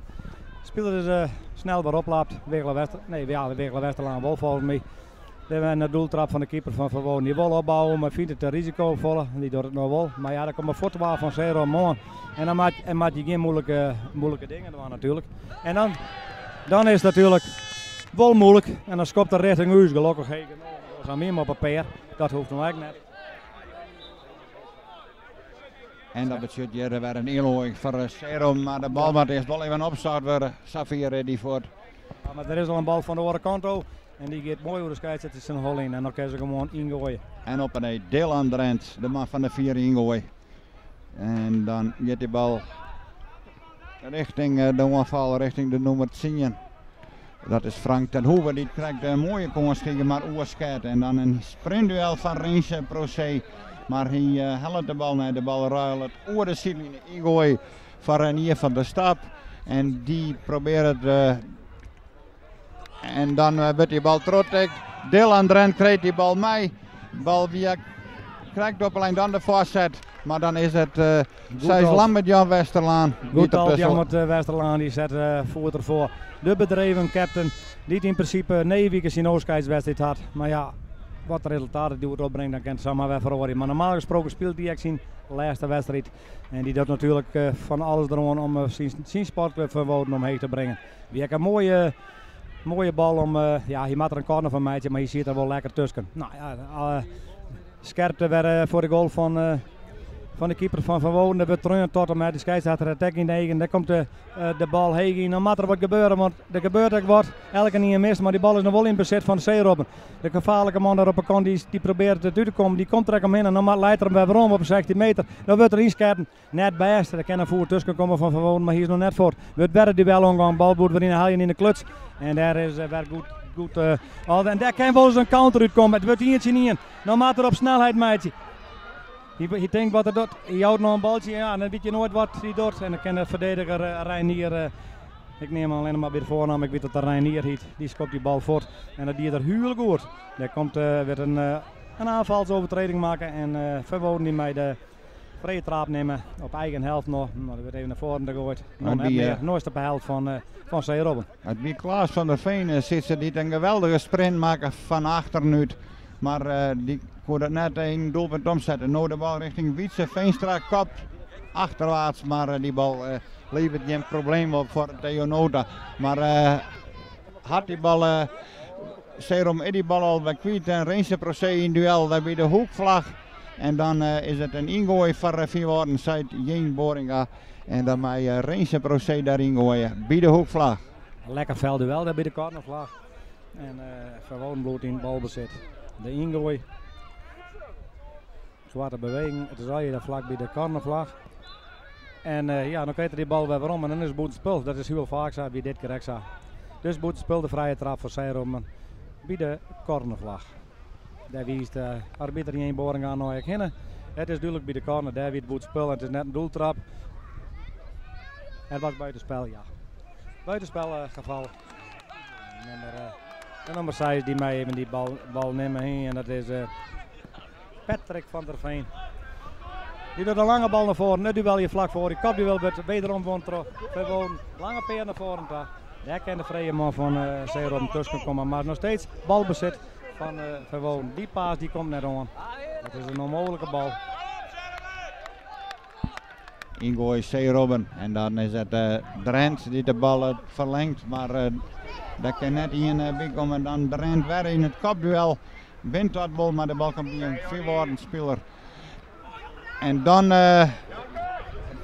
Spiler is snel wer oplapt. Wiggele Wester, nee, ja, Wiggele Westerlaan wol folgens my. Dêr wer in doeltrap fan de keeper fan Feanwâlden. Dy wol opbouwe, mar fynt it te risikofol. Dy docht it noch wol. Mar ja, der komt in fuotbal fan Zeerom oan. En dan moat je gjin moeilike dingen dwaan natuerlik. En dan is it natuerlik wol muoilik. En dan skopt er rjochting ús. Gelokkich heech genôch. Dan him op 'e pear. Dat hoecht no ek net. En dat betsjut hjir wer in yngoai foar Zeerom. Mar de bal moat earst wol even opstart wurde. Safier is dy fuort. Ja, mar der is al in bal fan de oare kant ôf. En dy giet moai oer de skeidsrjochter syn holle yn. En dan kinne se gewoan yngoaie. En op en Dylan Drent, de man fan de fiere yngoai. En dan giet dy bal rjochting de oanfal, rjochting de nûmer 10. Dat is Frank ten Hoeve, dy't krekt in moaie kâns krige, mar oerskeat. En dan in sprintduel fan Rinse Procé. Mar hy hellet de bal net. De bal ruilet oer de sydline. Yngoai foar Renier van der Stap. En dy probearret. En dan wurdt dy bal trochtikt. Dylan Drent krijt dy bal mei. Bal wie krekt op lyn, dan de foarset. Mar dan is it Seis Lambert Jan Westerlaan. Goed al Jan Westerlaan dy set foet derfoar. De bedreven captain dy't yn prinsipe nije wike syn ôfskeidswedstriid hat. Mar ja, wat de resultaat it opbringt, dan kin it samar wer feroarje. Mar normaal gesproken spilet hy ek syn lêste wedstriid. En dy docht natuerlik fan alles deroan om syn sportklup Feanwâlden omheech te bringen. Wie ek in moaie, moaie bal om, ja, hy moat der in corner fan meitsje, mar hy siet der wol lekker tusken. No ja, skerpte wer foar de goal fan de keeper fan Feanwâlden. Der wurdt treaun tot en met de skeidsrjochter hat ek yn de eagen. Dêr komt de bal heech yn. Dan moat der wat gebeure, want der gebeurt ek wat. Elkenien mist, mar dy bal is noch wol yn besit fan de Zeerobben. De gefaarlike man dêr op de kant, dy probearret it út te kommen. Dy komt der ek omhinne. Dan leit er him wer werom op de 16 meter. Dan wurdt er ynsketten. Net bêst. Der kin in foet tusken komme fan Feanwâlden, mar hy is noch net fuort. Wurdt wer it duel oangongen. Bal wurdt wer yn de heljen yn de kluts. En dêr is wer goed. Goed en dêr kin wolris in counter útkomme. It wurdt ien tsjin ien. No moat er op snelheid meitsje. Hy tinkt wat er docht. Hy jout noch in baltsje. Ja, dan wit je noait wat hy docht. En dan kin de ferdediger Reinier. Ik neam him allinnich mar by de foarnamme, ik wit dat er Reinier hyt. Dy skopt dy bal fuort en dat die er hiel goed. Dêr komt wer in in aanvalsovertreding makke en Ferwouden dy mei de frije traap nimme op eigen helft noch. No, der wurdt even nei foaren goaid. No net mear. No is it op de helft fan fan Zeerobben. It wie Klaas van der Veen Sytse dy't in geweldige sprint makke fan achteren út. Mar dy koe dat net yn doelpunt omsette. No de bal rjochting Wietse Veenstra kopt achterwaarts, mar dy bal leveret gjin probleem op foar Theo Nota. Mar hat dy bal Seerom is dy bal al wer kwyt en Rinse Procé yn duel dêr by de hoekflach. En dan is it in yngoai foar Feanwâlden, seit Jeen Boringa. En dan mei Rinse Procé dêr yngoaie by de hoekflach. Lekker fel duel dêr by de cornerflach. En Feanwâlden bliuwt yn balbesit. De yngoai. Swarte beweging. It is allegear flak by de cornerflach. En ja, dan krijt er dy bal wer werom en dan is it bûtenspul. Dat is hiel faak sa, wie dit kear ek sa. Dus bûtenspul de frije trap foar Zeerobben by de cornerflach. Dêr wiist de arbiter Jeen Boringa nei ek hinne. It is dúdlik by de corner, dêr wie it bûtenspul en it is net in doeltrap. Het was buitenspel, ja. Buitenspel geval. Nummer, de nummer 6 dy mei even dy bal nimme en dat is Patrick van der Veen. Dy docht in lange bal nei foaren. It duel hjir flak foar. Dy kopduel wurdt wederom wûn troch Ferwouden. Lange pear nei foaren ta. Dêr kin de frije man fan Zeerobben tusken komme. Mar noch steeds balbesit fan Ferwouden. Dy paas dy komt net oan. Dat is in ûnmooglike bal. Yngoai Zeerobben en dan is it Drent dy't de bal ferlingt. Mar dêr kin net ien by komme. Dan Drent wer yn it kopduel. Wint dat wol, mar de bal komt by in Feanwâlden spiler. En dan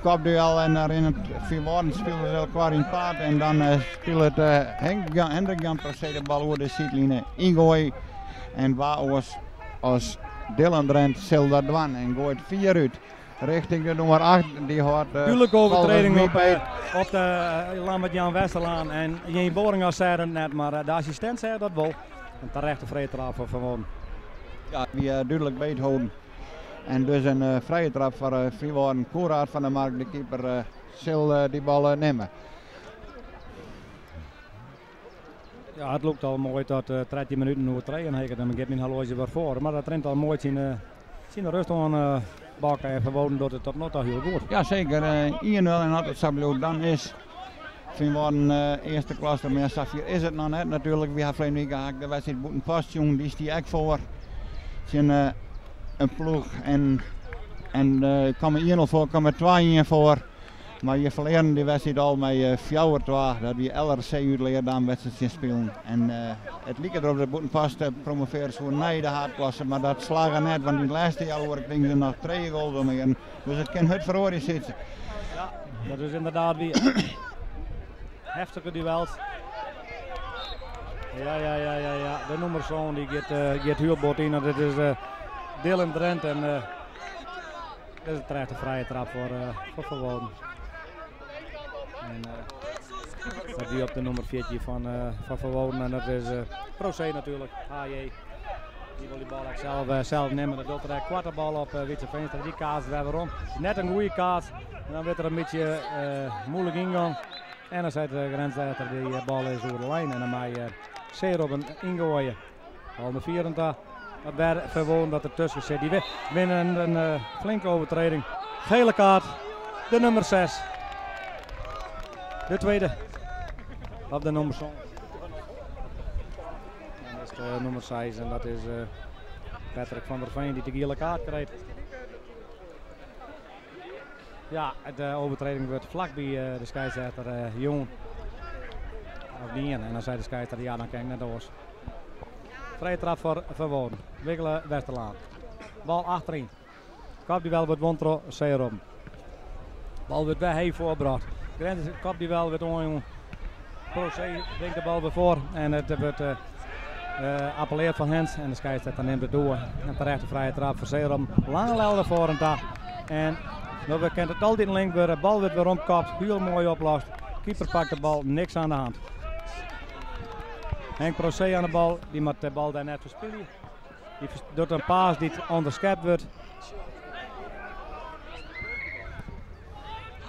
kopduel en dan rinne Feanwâlden spilers elkoar yn paad. En dan spilet Henk Jan, Hendrik Jan Procé de bal oer de sydline. Yngoai en wa oars as Dylan Drent sil dat dwaan en goait fier út. Richting de nûmer 8, dy hâldt Dúdlike overtreding op de Lambert Jan Westerlaan. En Jeen Boringa sei it net, mar de assistint sei dat wol. In terechte frije trap foar Ferwouden. Ja, wie dúdlik beetholden. En dus in frije trap foar Feanwâlden. Koenraad van der Mark, de keeper, sil dy bal nimme. Ja, it lûkt al moai tot 13 minuten oer trijen. En dan giet myn horloazje wer foar. Mar dat rint al moai tsjin de rêst oan, Bakke. En Ferwouden docht it tot no ta hiel goed. Ja, seker. 1-0 en as it sa bliuwt, dan is Feanwâlden earste klasse. Mar ja, safier is it noch net natuerlik. Wy ha ferline wike ha ik de wedstriid Bûtenpost sjoen. Dy stie ek foar tsjin in ploech. En, en komme 1-0 foar, komme 2-1 foar. Mar je ferlearen dy wedstriid al mei 4-2. Dat wie LRC út Leerdam wêr't se tsjin spilen. En it like derop dat Bûtenpost promovearje soe nei de haadklasse, mar dat slagge net, want yn it lêste healoere krigen se noch trije goals om. Dus it kin hurd feroarje, Sytse. Ja, dat is ynderdaad wier. Heftige duels. Ja, ja, ja, ja, ja. De nûmer sân dy giet, giet hiel bot yn. Dat is Dylan Drent en dat is in terechte frije trap foar Ferwouden. En dat wie op de nûmer 14 fan Ferwouden en dat is Procé natuerlik, HJ. Dy wol dy bal ek sels nimme. Dat docht er ek. Koarte bal op Wietse Veenstra. Dy kaatst wer werom. Net in goede kaats. En dan wurdt er in bytsje muoilik yngongen. En dan seit de grinsrjochter, dy bal is oer de lijn. En dan mei Zeerobben yngoaie. Bal nei foaren ta. Dat wer Ferwouden dat der tusken sit. Dy winne in flinke overtreding. Gele kaart. De nûmer 6. De tweede. Op de nûmer 7. En dat is de nûmer 6 en dat is Patrick van der Veen dy't de giele kaart krijt. Ja, de overtreding wurdt flakby de skiedsrjochter jûn. Of dien. En dan sei de skiedsrjochter, ja, dan kin ik net oars. Frije trap foar Ferwouden. Wiggele Westerlaan. Bal achteryn. Kopduel wurdt wûn troch Zeerobben. Bal wurdt wer heech foarbrocht. Grens kopduel wurdt oanjûn. Procé bringt de bal wer foar en it wurdt appelleard foar hands. En de skiedsrjochter nimt it oer. En terecht de frije trap foar Zeerobben. Lange lel nei foaren ta. En no kin it altyd link wurde. Bal wurdt weromkopt. Hiel moai oplost. Keeper pakt de bal. Niks oan de hân. Henk Procé oan de bal. Dy moat de bal dêr net ferspylje. Dy docht in paas dy't ûnderskept wurdt.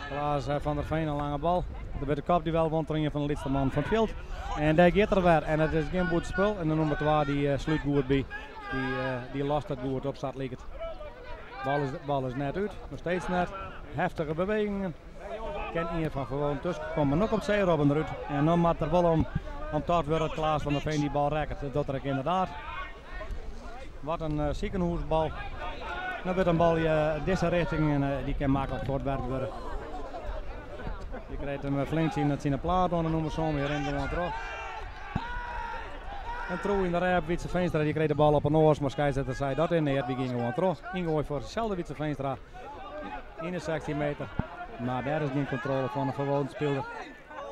Klaas van der Veen, in lange bal. Der wurdt de kopduel wûn troch ien fan de lytste mannen fan it fjild. En dêr giet er wer. En it is gjin bûtenspul. En de nûmer twa dy slút goed by. Dy lost it goed op sa't liket. Bal is, bal is net út, noch steeds net. Heftige bewegingen. Kin ien fan Ferwâlden tusken komme. No komt Zeerobben derút. En dan moat der wol om, om tocht wurde dat Klaas van der Veen dy bal rekket. Dat docht er ek ynderdaad. Wat in sikehûsbal. Dan wurdt in bal dizze rjochting en dy kin maklik fuortwerkt wurde. Dy krijt him flink tsjin de plaat oan de nûmer sân, hy rint gewoan troch. In triuw yn de rêch, Wietse Veenstra dy krijt de bal op 'e noas, mar skeidsrjochter sei dat is neat, wy gean gewoan troch. Yngoai foar deselde Wietse Veenstra yn de 16 meter. Mar dêr is gjin kontrôle fan de Ferwâlden spiler.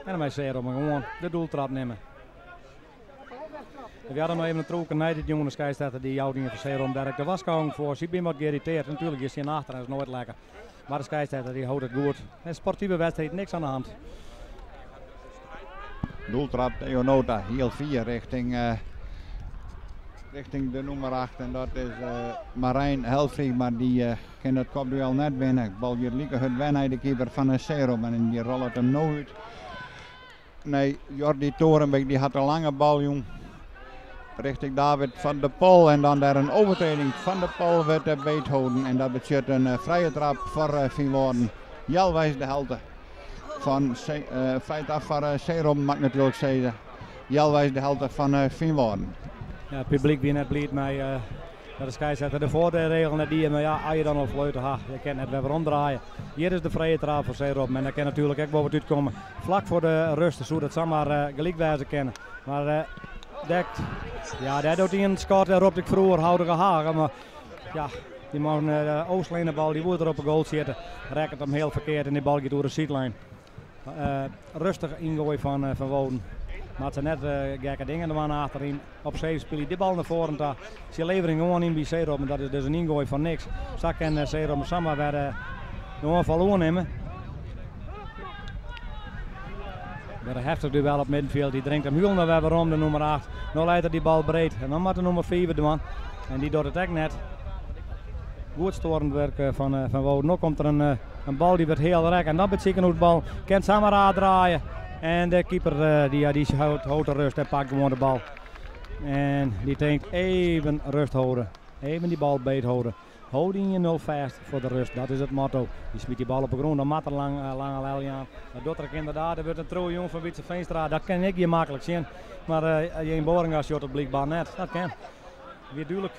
En dan mei Zeerobben gewoan de doeltrap nimme. We hadden noch even in triuwke nei dit jûn. De skeidsrjochter dy jout ien fan Zeerobben dêr ek de warskôging foar. Sy binne wat geïrriteerd. Natuerlik, je stean achter en dat is noait lekker. Mar de skeidsrjochter dy hold it goed. In sportive wedstriid, niks oan de hand. Doeltrap Theo Nota, hiel fier richting, richting de nûmer 8. En dat is Marijn Helfrich, mar dy kin dat kopduel net winne. Bal giet like hurd wer nei de keeper fan de Zeerobben en dy rollet him no út. Nee, Jordi Torenbeek dy hat in lange bal jûn richting David van der Pol. En dan dêr in overtreding. Van der Pol wurdt beetholden en dat betsjut in frije trap foar Feanwâlden. Healweis de helte fan frije trap foar Zeerobben, moat ik natuerlik sizze. Healweis de helte fan Feanwâlden. Ja, it publyk wie net bliid mei dat de skeidsrjochter de foardielregel net die. Mar ja, as je dan al fleuten ha, je kinne net wer weromdraaie. Hjir is de frije traap foar Zeerobben en dêr kin natuerlik ek wol wat útkomme. Flak foar de rust soe dat samar gelyk wêze kinne. Mar dekt, ja, dêr docht ien it skot en ropt ik froeger houdige hage. Mar ja, dy man de Oostlene bal dy woe der op de goal sjitte. Rekket him hiel ferkeard en dy bal giet oer de sydlijn. Rêstich yngoai fan Ferwâlden. Moat se net gekke dingen dwaan achteryn. Op see spylje dy bal nei foaren ta. Sy levering gewoan yn by Zeerobben. Dat is dus in yngoai fan niks. Sa kin Zeerobben samar wer de oanfal oernimme. Wer in heftich duel op middenfjild. Dy dringt him hielendal wer werom, de nûmer 8. No leit er dy bal breed. En dan moat de nûmer 5 it dwaan. En dy docht it ek net. Goed stoarend wurk fan Ferwâlden. No komt der in bal dy wurdt heal rekke. En dan by it sikehûsbal kin samar draaie. En de keeper dy, ja, dy hâldt de rêst en pakt gewoan de bal. En dy tinkt even rêst hâlde. Even dy bal beet hâlde. Hâld 1-0 fêst foar de rêst, dat is it motto. Dy smyt dy bal op de grûn, dan moat er lang, lange lel jaan. Dat docht er ynderdaad. Der wurdt in triuw jûn fan Wietse Veenstra. Dat kin ik hjir maklik sjen. Mar Jeen Boringa sjocht it blykber net. Dat kin. Wie dúdlik.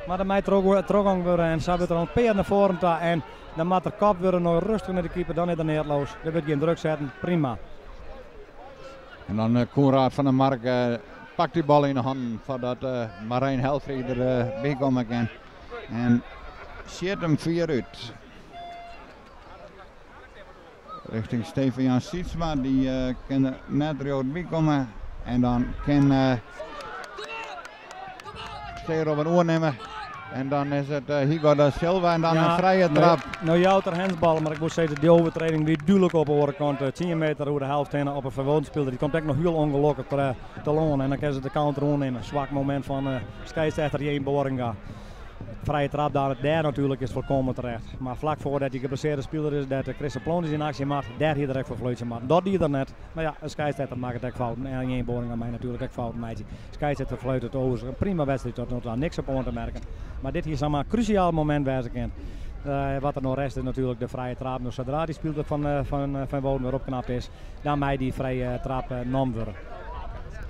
Mar der mei trochgong wurde en sa wurdt der al in pear nei foaren ta. En dan moat der kopt wurde, no rêstich nei de keeper, dan is der neat los. Der wurdt gjin druk setten, prima. En dan Koenraad van der Mark pakt dy bal yn de hannen foardat Marijn Helfrich derby komme kin. En sjit him fier út. Richting Steven Jan Sietsma, dy kin der net rjocht by komme. En dan kin Zeerobben oernimme. En dan is it Hugo da Silva en dan in frije trap. No jout er handsbal, mar ik moat sizze, dy oertrêding wie dúdlik op de oare kant. 10 meter oer de helte hinne op in Ferwâlden-spiler. Dy komt ek noch hiel ûngelokkich telâne. En dan kinne se de counter oernimme. Swak momint fan skeidsrjochter Jeen Boringa. Frije trap dêr natuerlik is folkommen terecht. Mar flak foardat dy geblessearre spiler is, dêr't Chris Ploonis yn aksje moat, dêr hie er ek foar fluitsje moatten. Dat die er net. Mar ja, in skeidsrjochter makket ek fouten. En Jeen Boringa mei natuerlik ek fouten meitsje. Skeidsrjochter fluitet oer. In prima wedstriid tot no ta, niks op oan te merken. Mar dit hie samar in krúsjaal momint wêze kind. Wat der noch rest is natuerlik de frije trap. No, sadree't dy spiler fan Ferwâlden wer opknapt is, dan mei dy frije trap nommen wurde.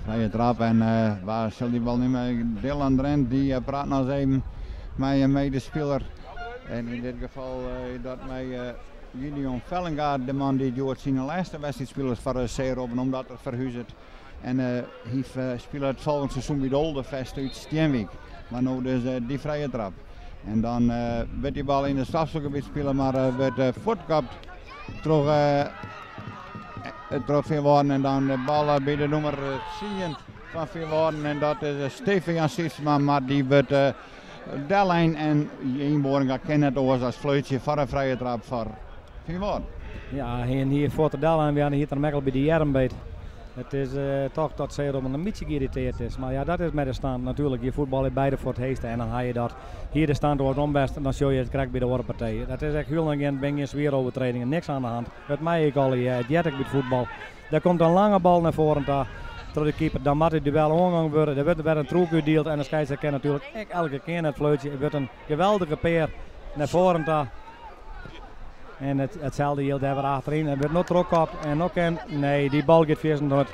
Frije trap en wa sil dy bal nimme? Dylan Drent dy praat noch ris even mei in medespiler. En yn dit gefal dat mei Gideon Vellinga, de man dy't hjoed syn lêste wedstriid spilet foar Zeerobben, omdat er ferhuzet. En hy spilet it folgjend seizoen by de Olde Veste út Stienwyk. Mar no dus dy frije trap. En dan wurdt dy bal yn it strafskopgebiet spile, mar wurdt fuortkapt troch Feanwâlden. En dan de bal by de nûmer 10 fan Feanwâlden. En dat is Steven Jan Sietsma, mar dy wurdt dellein. En Jeen Boringa kin net oars as fluitsje foar in frije trap foar Feanwâlden. Ja, en hier fuort de dellein, we hadden hier dan by de earm beet. It is toch dat Zeerobben in bytsje geïrriteerd is. Mar ja, dat is mei de stand natuerlik. Je fuotbalje beide foar it heechste en dan ha je dat. Hie de stand oarsom west, dan sjoch je it krekt by de oare partij. Dat is ek hiel en gjin, binne gjin swiere overtredingen, niks oan de hand. It mei ek allegear, it heart ek by it fuotbal. Der komt in lange bal nei foaren ta troch de keeper. Dan moat it duel oangongen wurde. Der wurdt wer in trúk útdield en de skeidsrechter kin natuerlik ek elke kear net fluitsje. It wurdt in geweldige pear nei foaren ta. En it, itselde jildt dêr wer achteryn. Er wurdt no trochkopt en no kin... Nee, dy bal giet fierstente hurd.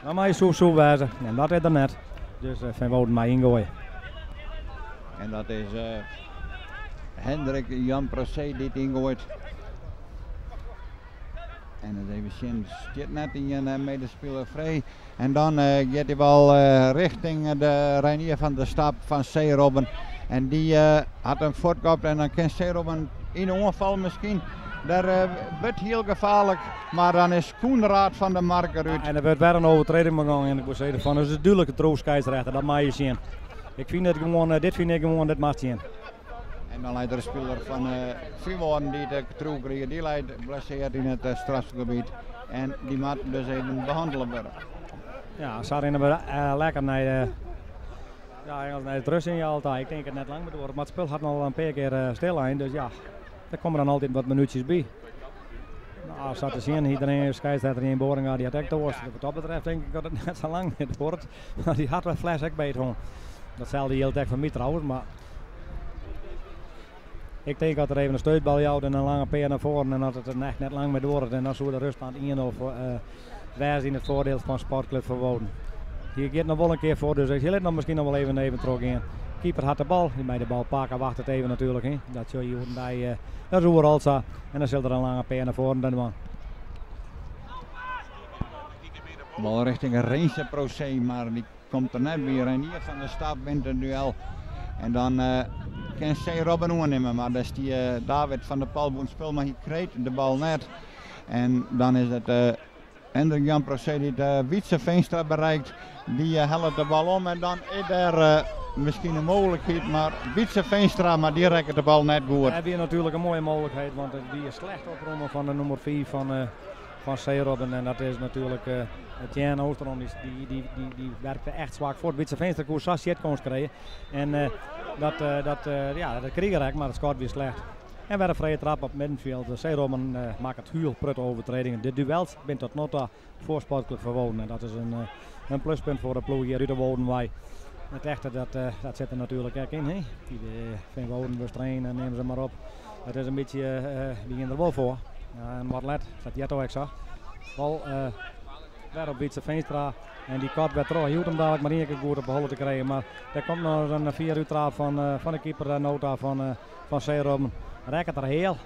Dan mei je soe soe wêze. En dat is der net. Dus uh, Feanwâlden mei yngoaie. En dat is uh, Hendrik Jan Procé dy't yngoait. En it even sjen, stiet net ien medespiler frij. En dan giet dy bal rjochting de Reinier van der Stap fan Zeerobben. En dy hat him fuortkopt en dan kin Zeerobben yn de oanfal miskien. Dêr wurdt hiel gefaarlik, mar dan is Koenraad van der Mark derút. En der wurdt wer in overtreding begongen en ik woe sizze fan, is it dúdlike troch skeidsrechter, dat mei je sjen. Ik fyn it gewoan, dit fyn ik gewoan, dit moat sjen. En dan leit der in spiler fan Feanwâlden dy't ek troch krige, dy leit blesseard yn it strafgebiet. En dy moat dus even behannele wurde. Ja, sa rinne we lekker nei de, ja, Engels nei it rustsinjaal ta. Ik tink it net lang mear duorret, mar it spul hat al in pear kear stillein, dus ja, der komme dan altyd wat minútsjes by. Nou, sa te sjen, iedereen skeidsrechter Jeen Boringa, dy hat ek toarst. Wat dat betreft tink ik dat it net sa lang mear duorret. Mar dy hat de fles ek beet hân. Datselde jildt ek foar my trouwens, mar ik tink dat er even in steutbal jout en in lange pear nei foaren en dat it echt net lang mear duorret en dan soe de ruststand 1-0 wêze yn it foardiel fan Sportclub Feanwâlden. Hier giet noch wol in kear foar, dus ik sil it noch miskien noch wol even, even trochgean. Keeper hat de bal, dy mei de bal pakke, wachtet even natuerlik. Hè. Dat sil hjoed-en-dei, dat is oeral sa. En dan sil der in lange pear nei foaren dan dwaan. Bal rjochting Rinse Procé, mar dy komt der net by. Reinier van der Stap wint it duel. En dan kin Zeerobben oernimme, mar dêr stie David van der Pal bûten spul, mar hy kreet de bal net. En dan is it Hendrik Jan Procé dy't Wietse Veenstra bereikt. Dy hellet de bal om en dan is der miskien in mooglikheid, mar Wietse Veenstra, mar dy rekket de bal net goed. Dat wie natuerlik in moaie mooglikheid, want it wie slecht oprommen fan de nûmer 5 fan fan Zeerobben. En dat is natuerlik uh, Tjern Oosterom, dy, dy, dy, dy, dy werkte echt swak fuort. Wietse Veenstra koe sa sjitkâns krije. En uh, dat, uh, dat, uh, ja, dat krige er ek, mar it skot wie slecht. En wer in frije trap op middenfjild. Zeerobben uh, makket hiel protte overtredingen. De duels binne tot no ta foar Sportclub Feanwâlden. En dat is in, in pluspunt foar de ploech hjir út de Wâlden wei. It echte, dat, dat sit der natuerlik ek yn. Hè? Die Feanwâlden wurdt trainen, neam se mar op. It is in bytsje, wy gean der wol foar. En wat let, dat heart ek sa. Bal wer op Wietse Veenstra. En dy kopt wer troch. Hy hoecht him dadelijk mar ien kear goed op de holle te krijen. Mar der komt noch in fier úttraap fan, fan de keeper Nota fan, fan Zeerobben. Rekket er heal.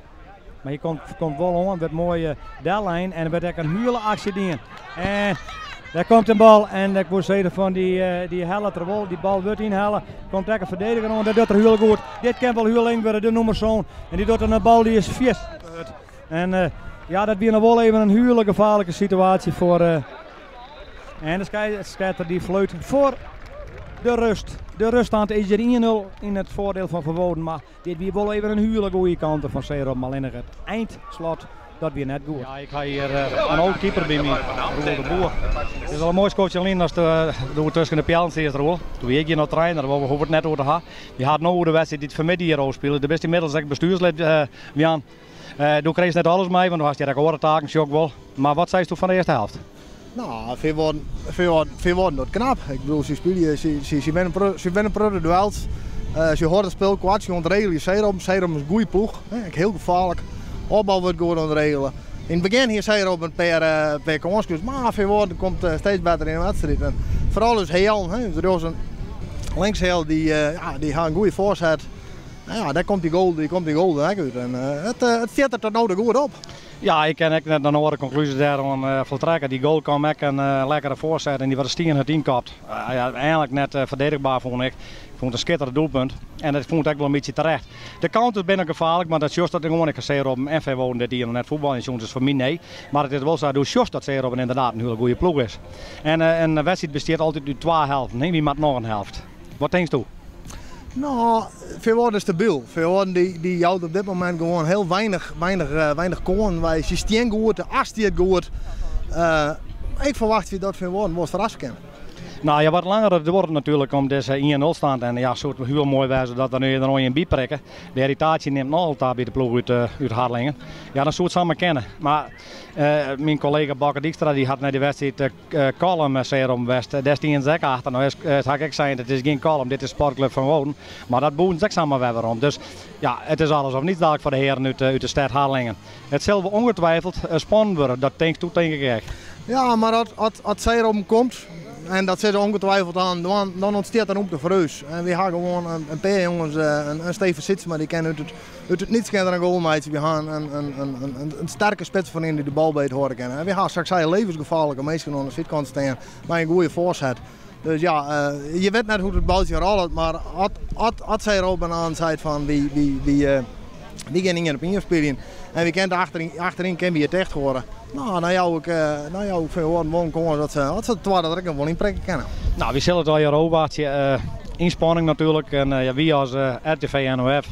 Mar hy komt, komt wol oan, wurdt moai dellein en der wurdt ek in hiele aksje dien. En dêr komt in bal en ik woe sizze fan dy, dy hellet er wol. Dy bal wurdt ynhelle. Komt ek in ferdediger oan, dat docht er hiel goed. Dit kin wol hiel eng wurde, de nûmer sân. En dy docht dan in bal dy is fierstente hurd. En uh, ja, dat wie noch wol even in hiele gefaarlike situaasje foar. Uh, en de skeidsrjochter dy fluit foar de rust. De ruststand is hjir 1-0 yn it foardiel fan Feanwâlden. Mar dit wie wol even in hiele goede counter fan Zeerobben. Allinnich it eindslot, dat wie net goed. Ja, ik ha hjir in âld keeper by my, Roel de Boer. It is al in moai skoftsje lyn as doe tusken de peallen stiest, Roel. Doe wie ik hjir noch trainer, we hoege it net oer te ha. We ha it no oer de wedstriid dy't fanmiddei hjir ôfspile. Do bist ynmiddels ek bestjoerslid, Jan. Do krijst net alles mei, want do hast hjir ek oare taken, sjoch ik wol. Mar wat seist do fan de earste helte? No, Feanwâlden docht knap. Ik bedoel, se spylje, se winne in protte duels. Se hâlde it spul koart, se ûntregelje Zeerobben. Zeerobben is in goede ploech, ek hiel gefaarlik. Opbou wurdt goed ûntregele. Yn it begjin hie Zeerobben in pear kânskes, mar Feanwâlden komt steeds better yn de wedstriid. En foaral ús healen, ús rjochts en linksheal, dy, ja, dy ha in goede foarset. Nou ja, dêr komt dy goal, dy komt dy goal der ek út. En it, it stiet der tot no toe goed op. Ja, ik kin ek net in oare konklúzje dêroan foltrekke. Dy goal kaam ek in lekkere foarset en dy waard stienhurd ynkopt. Ja, einlik net ferdedigber fûn ik. Ik fûn it in skitterend doelpunt en ik fûn it ek wol in bytsje terecht. De counters binne gefaarlik, mar dat sjochst dat gewoan ek Zeerobben en Feanwâlden dit jier noch net fuotbaljen sjoen, dus foar my nee. Mar it is wol sa, do sjochst dat Zeerobben ynderdaad in hiele goede ploech is. En in wedstriid bestiet altyd út twa helften, hè? Wy moatte noch in helft. Wat tinkst do? No, Feanwâlden is stabyl. Feanwâlden dy, dy jout op dit momint gewoan hiel weinich, weinich, weinich kânsen wei. Se stean goed, de as stiet goed. Ik ferwachtsje dat Feanwâlden wolris ferrasse kin. No ja, wat langer it duorret natuerlik om dizze 1-0 stand en ja, soe it hiel moai wêze dat der nu der noch ien by prikke. De irritaasje nimt noch ta by de ploech út Harlingen. Ja, dan soe it samar kinne. Mar myn kollega Bauke Dykstra dy hat nei de wedstriid Kollum Zeerom west. Dêr stienen se ek achter. No is, ha ik ek sein, it is gjin Kollum, dit is Sportclub Feanwâlden. Mar dat bûnen se ek samar wer werom. Dus ja, it is alles of niets dadelijk foar de hearen út de stêd Harlingen. It sil wol ongetwijfeld spannend wurde, dat tinkst tink ik ek. Ja, mar as Zeerom komt, en dat sille se ongetwijfeld oan dwaan, dan ûntstiet der romte foar ús. En wy ha gewoan in pear jonges, in Steven Sietsma, dy kin út it niets kin er in goal meitsje. Wy ha in sterke spits foaryn dy't de bal beet hâlde kin. En wy ha, sa't ik sei, levensgefaarlike minsken oan de sydkant stean mei in goede foarset. Dus ja, je wit net hoe't it baltsje rôlet, mar as Zeerom aan seit fan wy gean ien op ien spyljen en wy kinne achteryn kinne wy it ticht hâlde. No, dan jou ik, dan jou ik Feanwâlden wol in kâns dat se de twadde der ek noch wol yn prikke kinne. No, wy sille it allegear ôfwachtsje. Ynspanning natuerlik. En ja, wy as RTV NOF,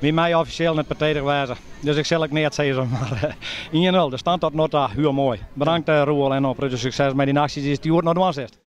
wy meie offisjeel net partijdig wêze. Dus ik sil ek neat sizze, mar 1-0, de stand tot no ta, hiel moai. Bedankt Roel en op sukses mei dyn aksjes dy'tst hjoed noch dwaan silst.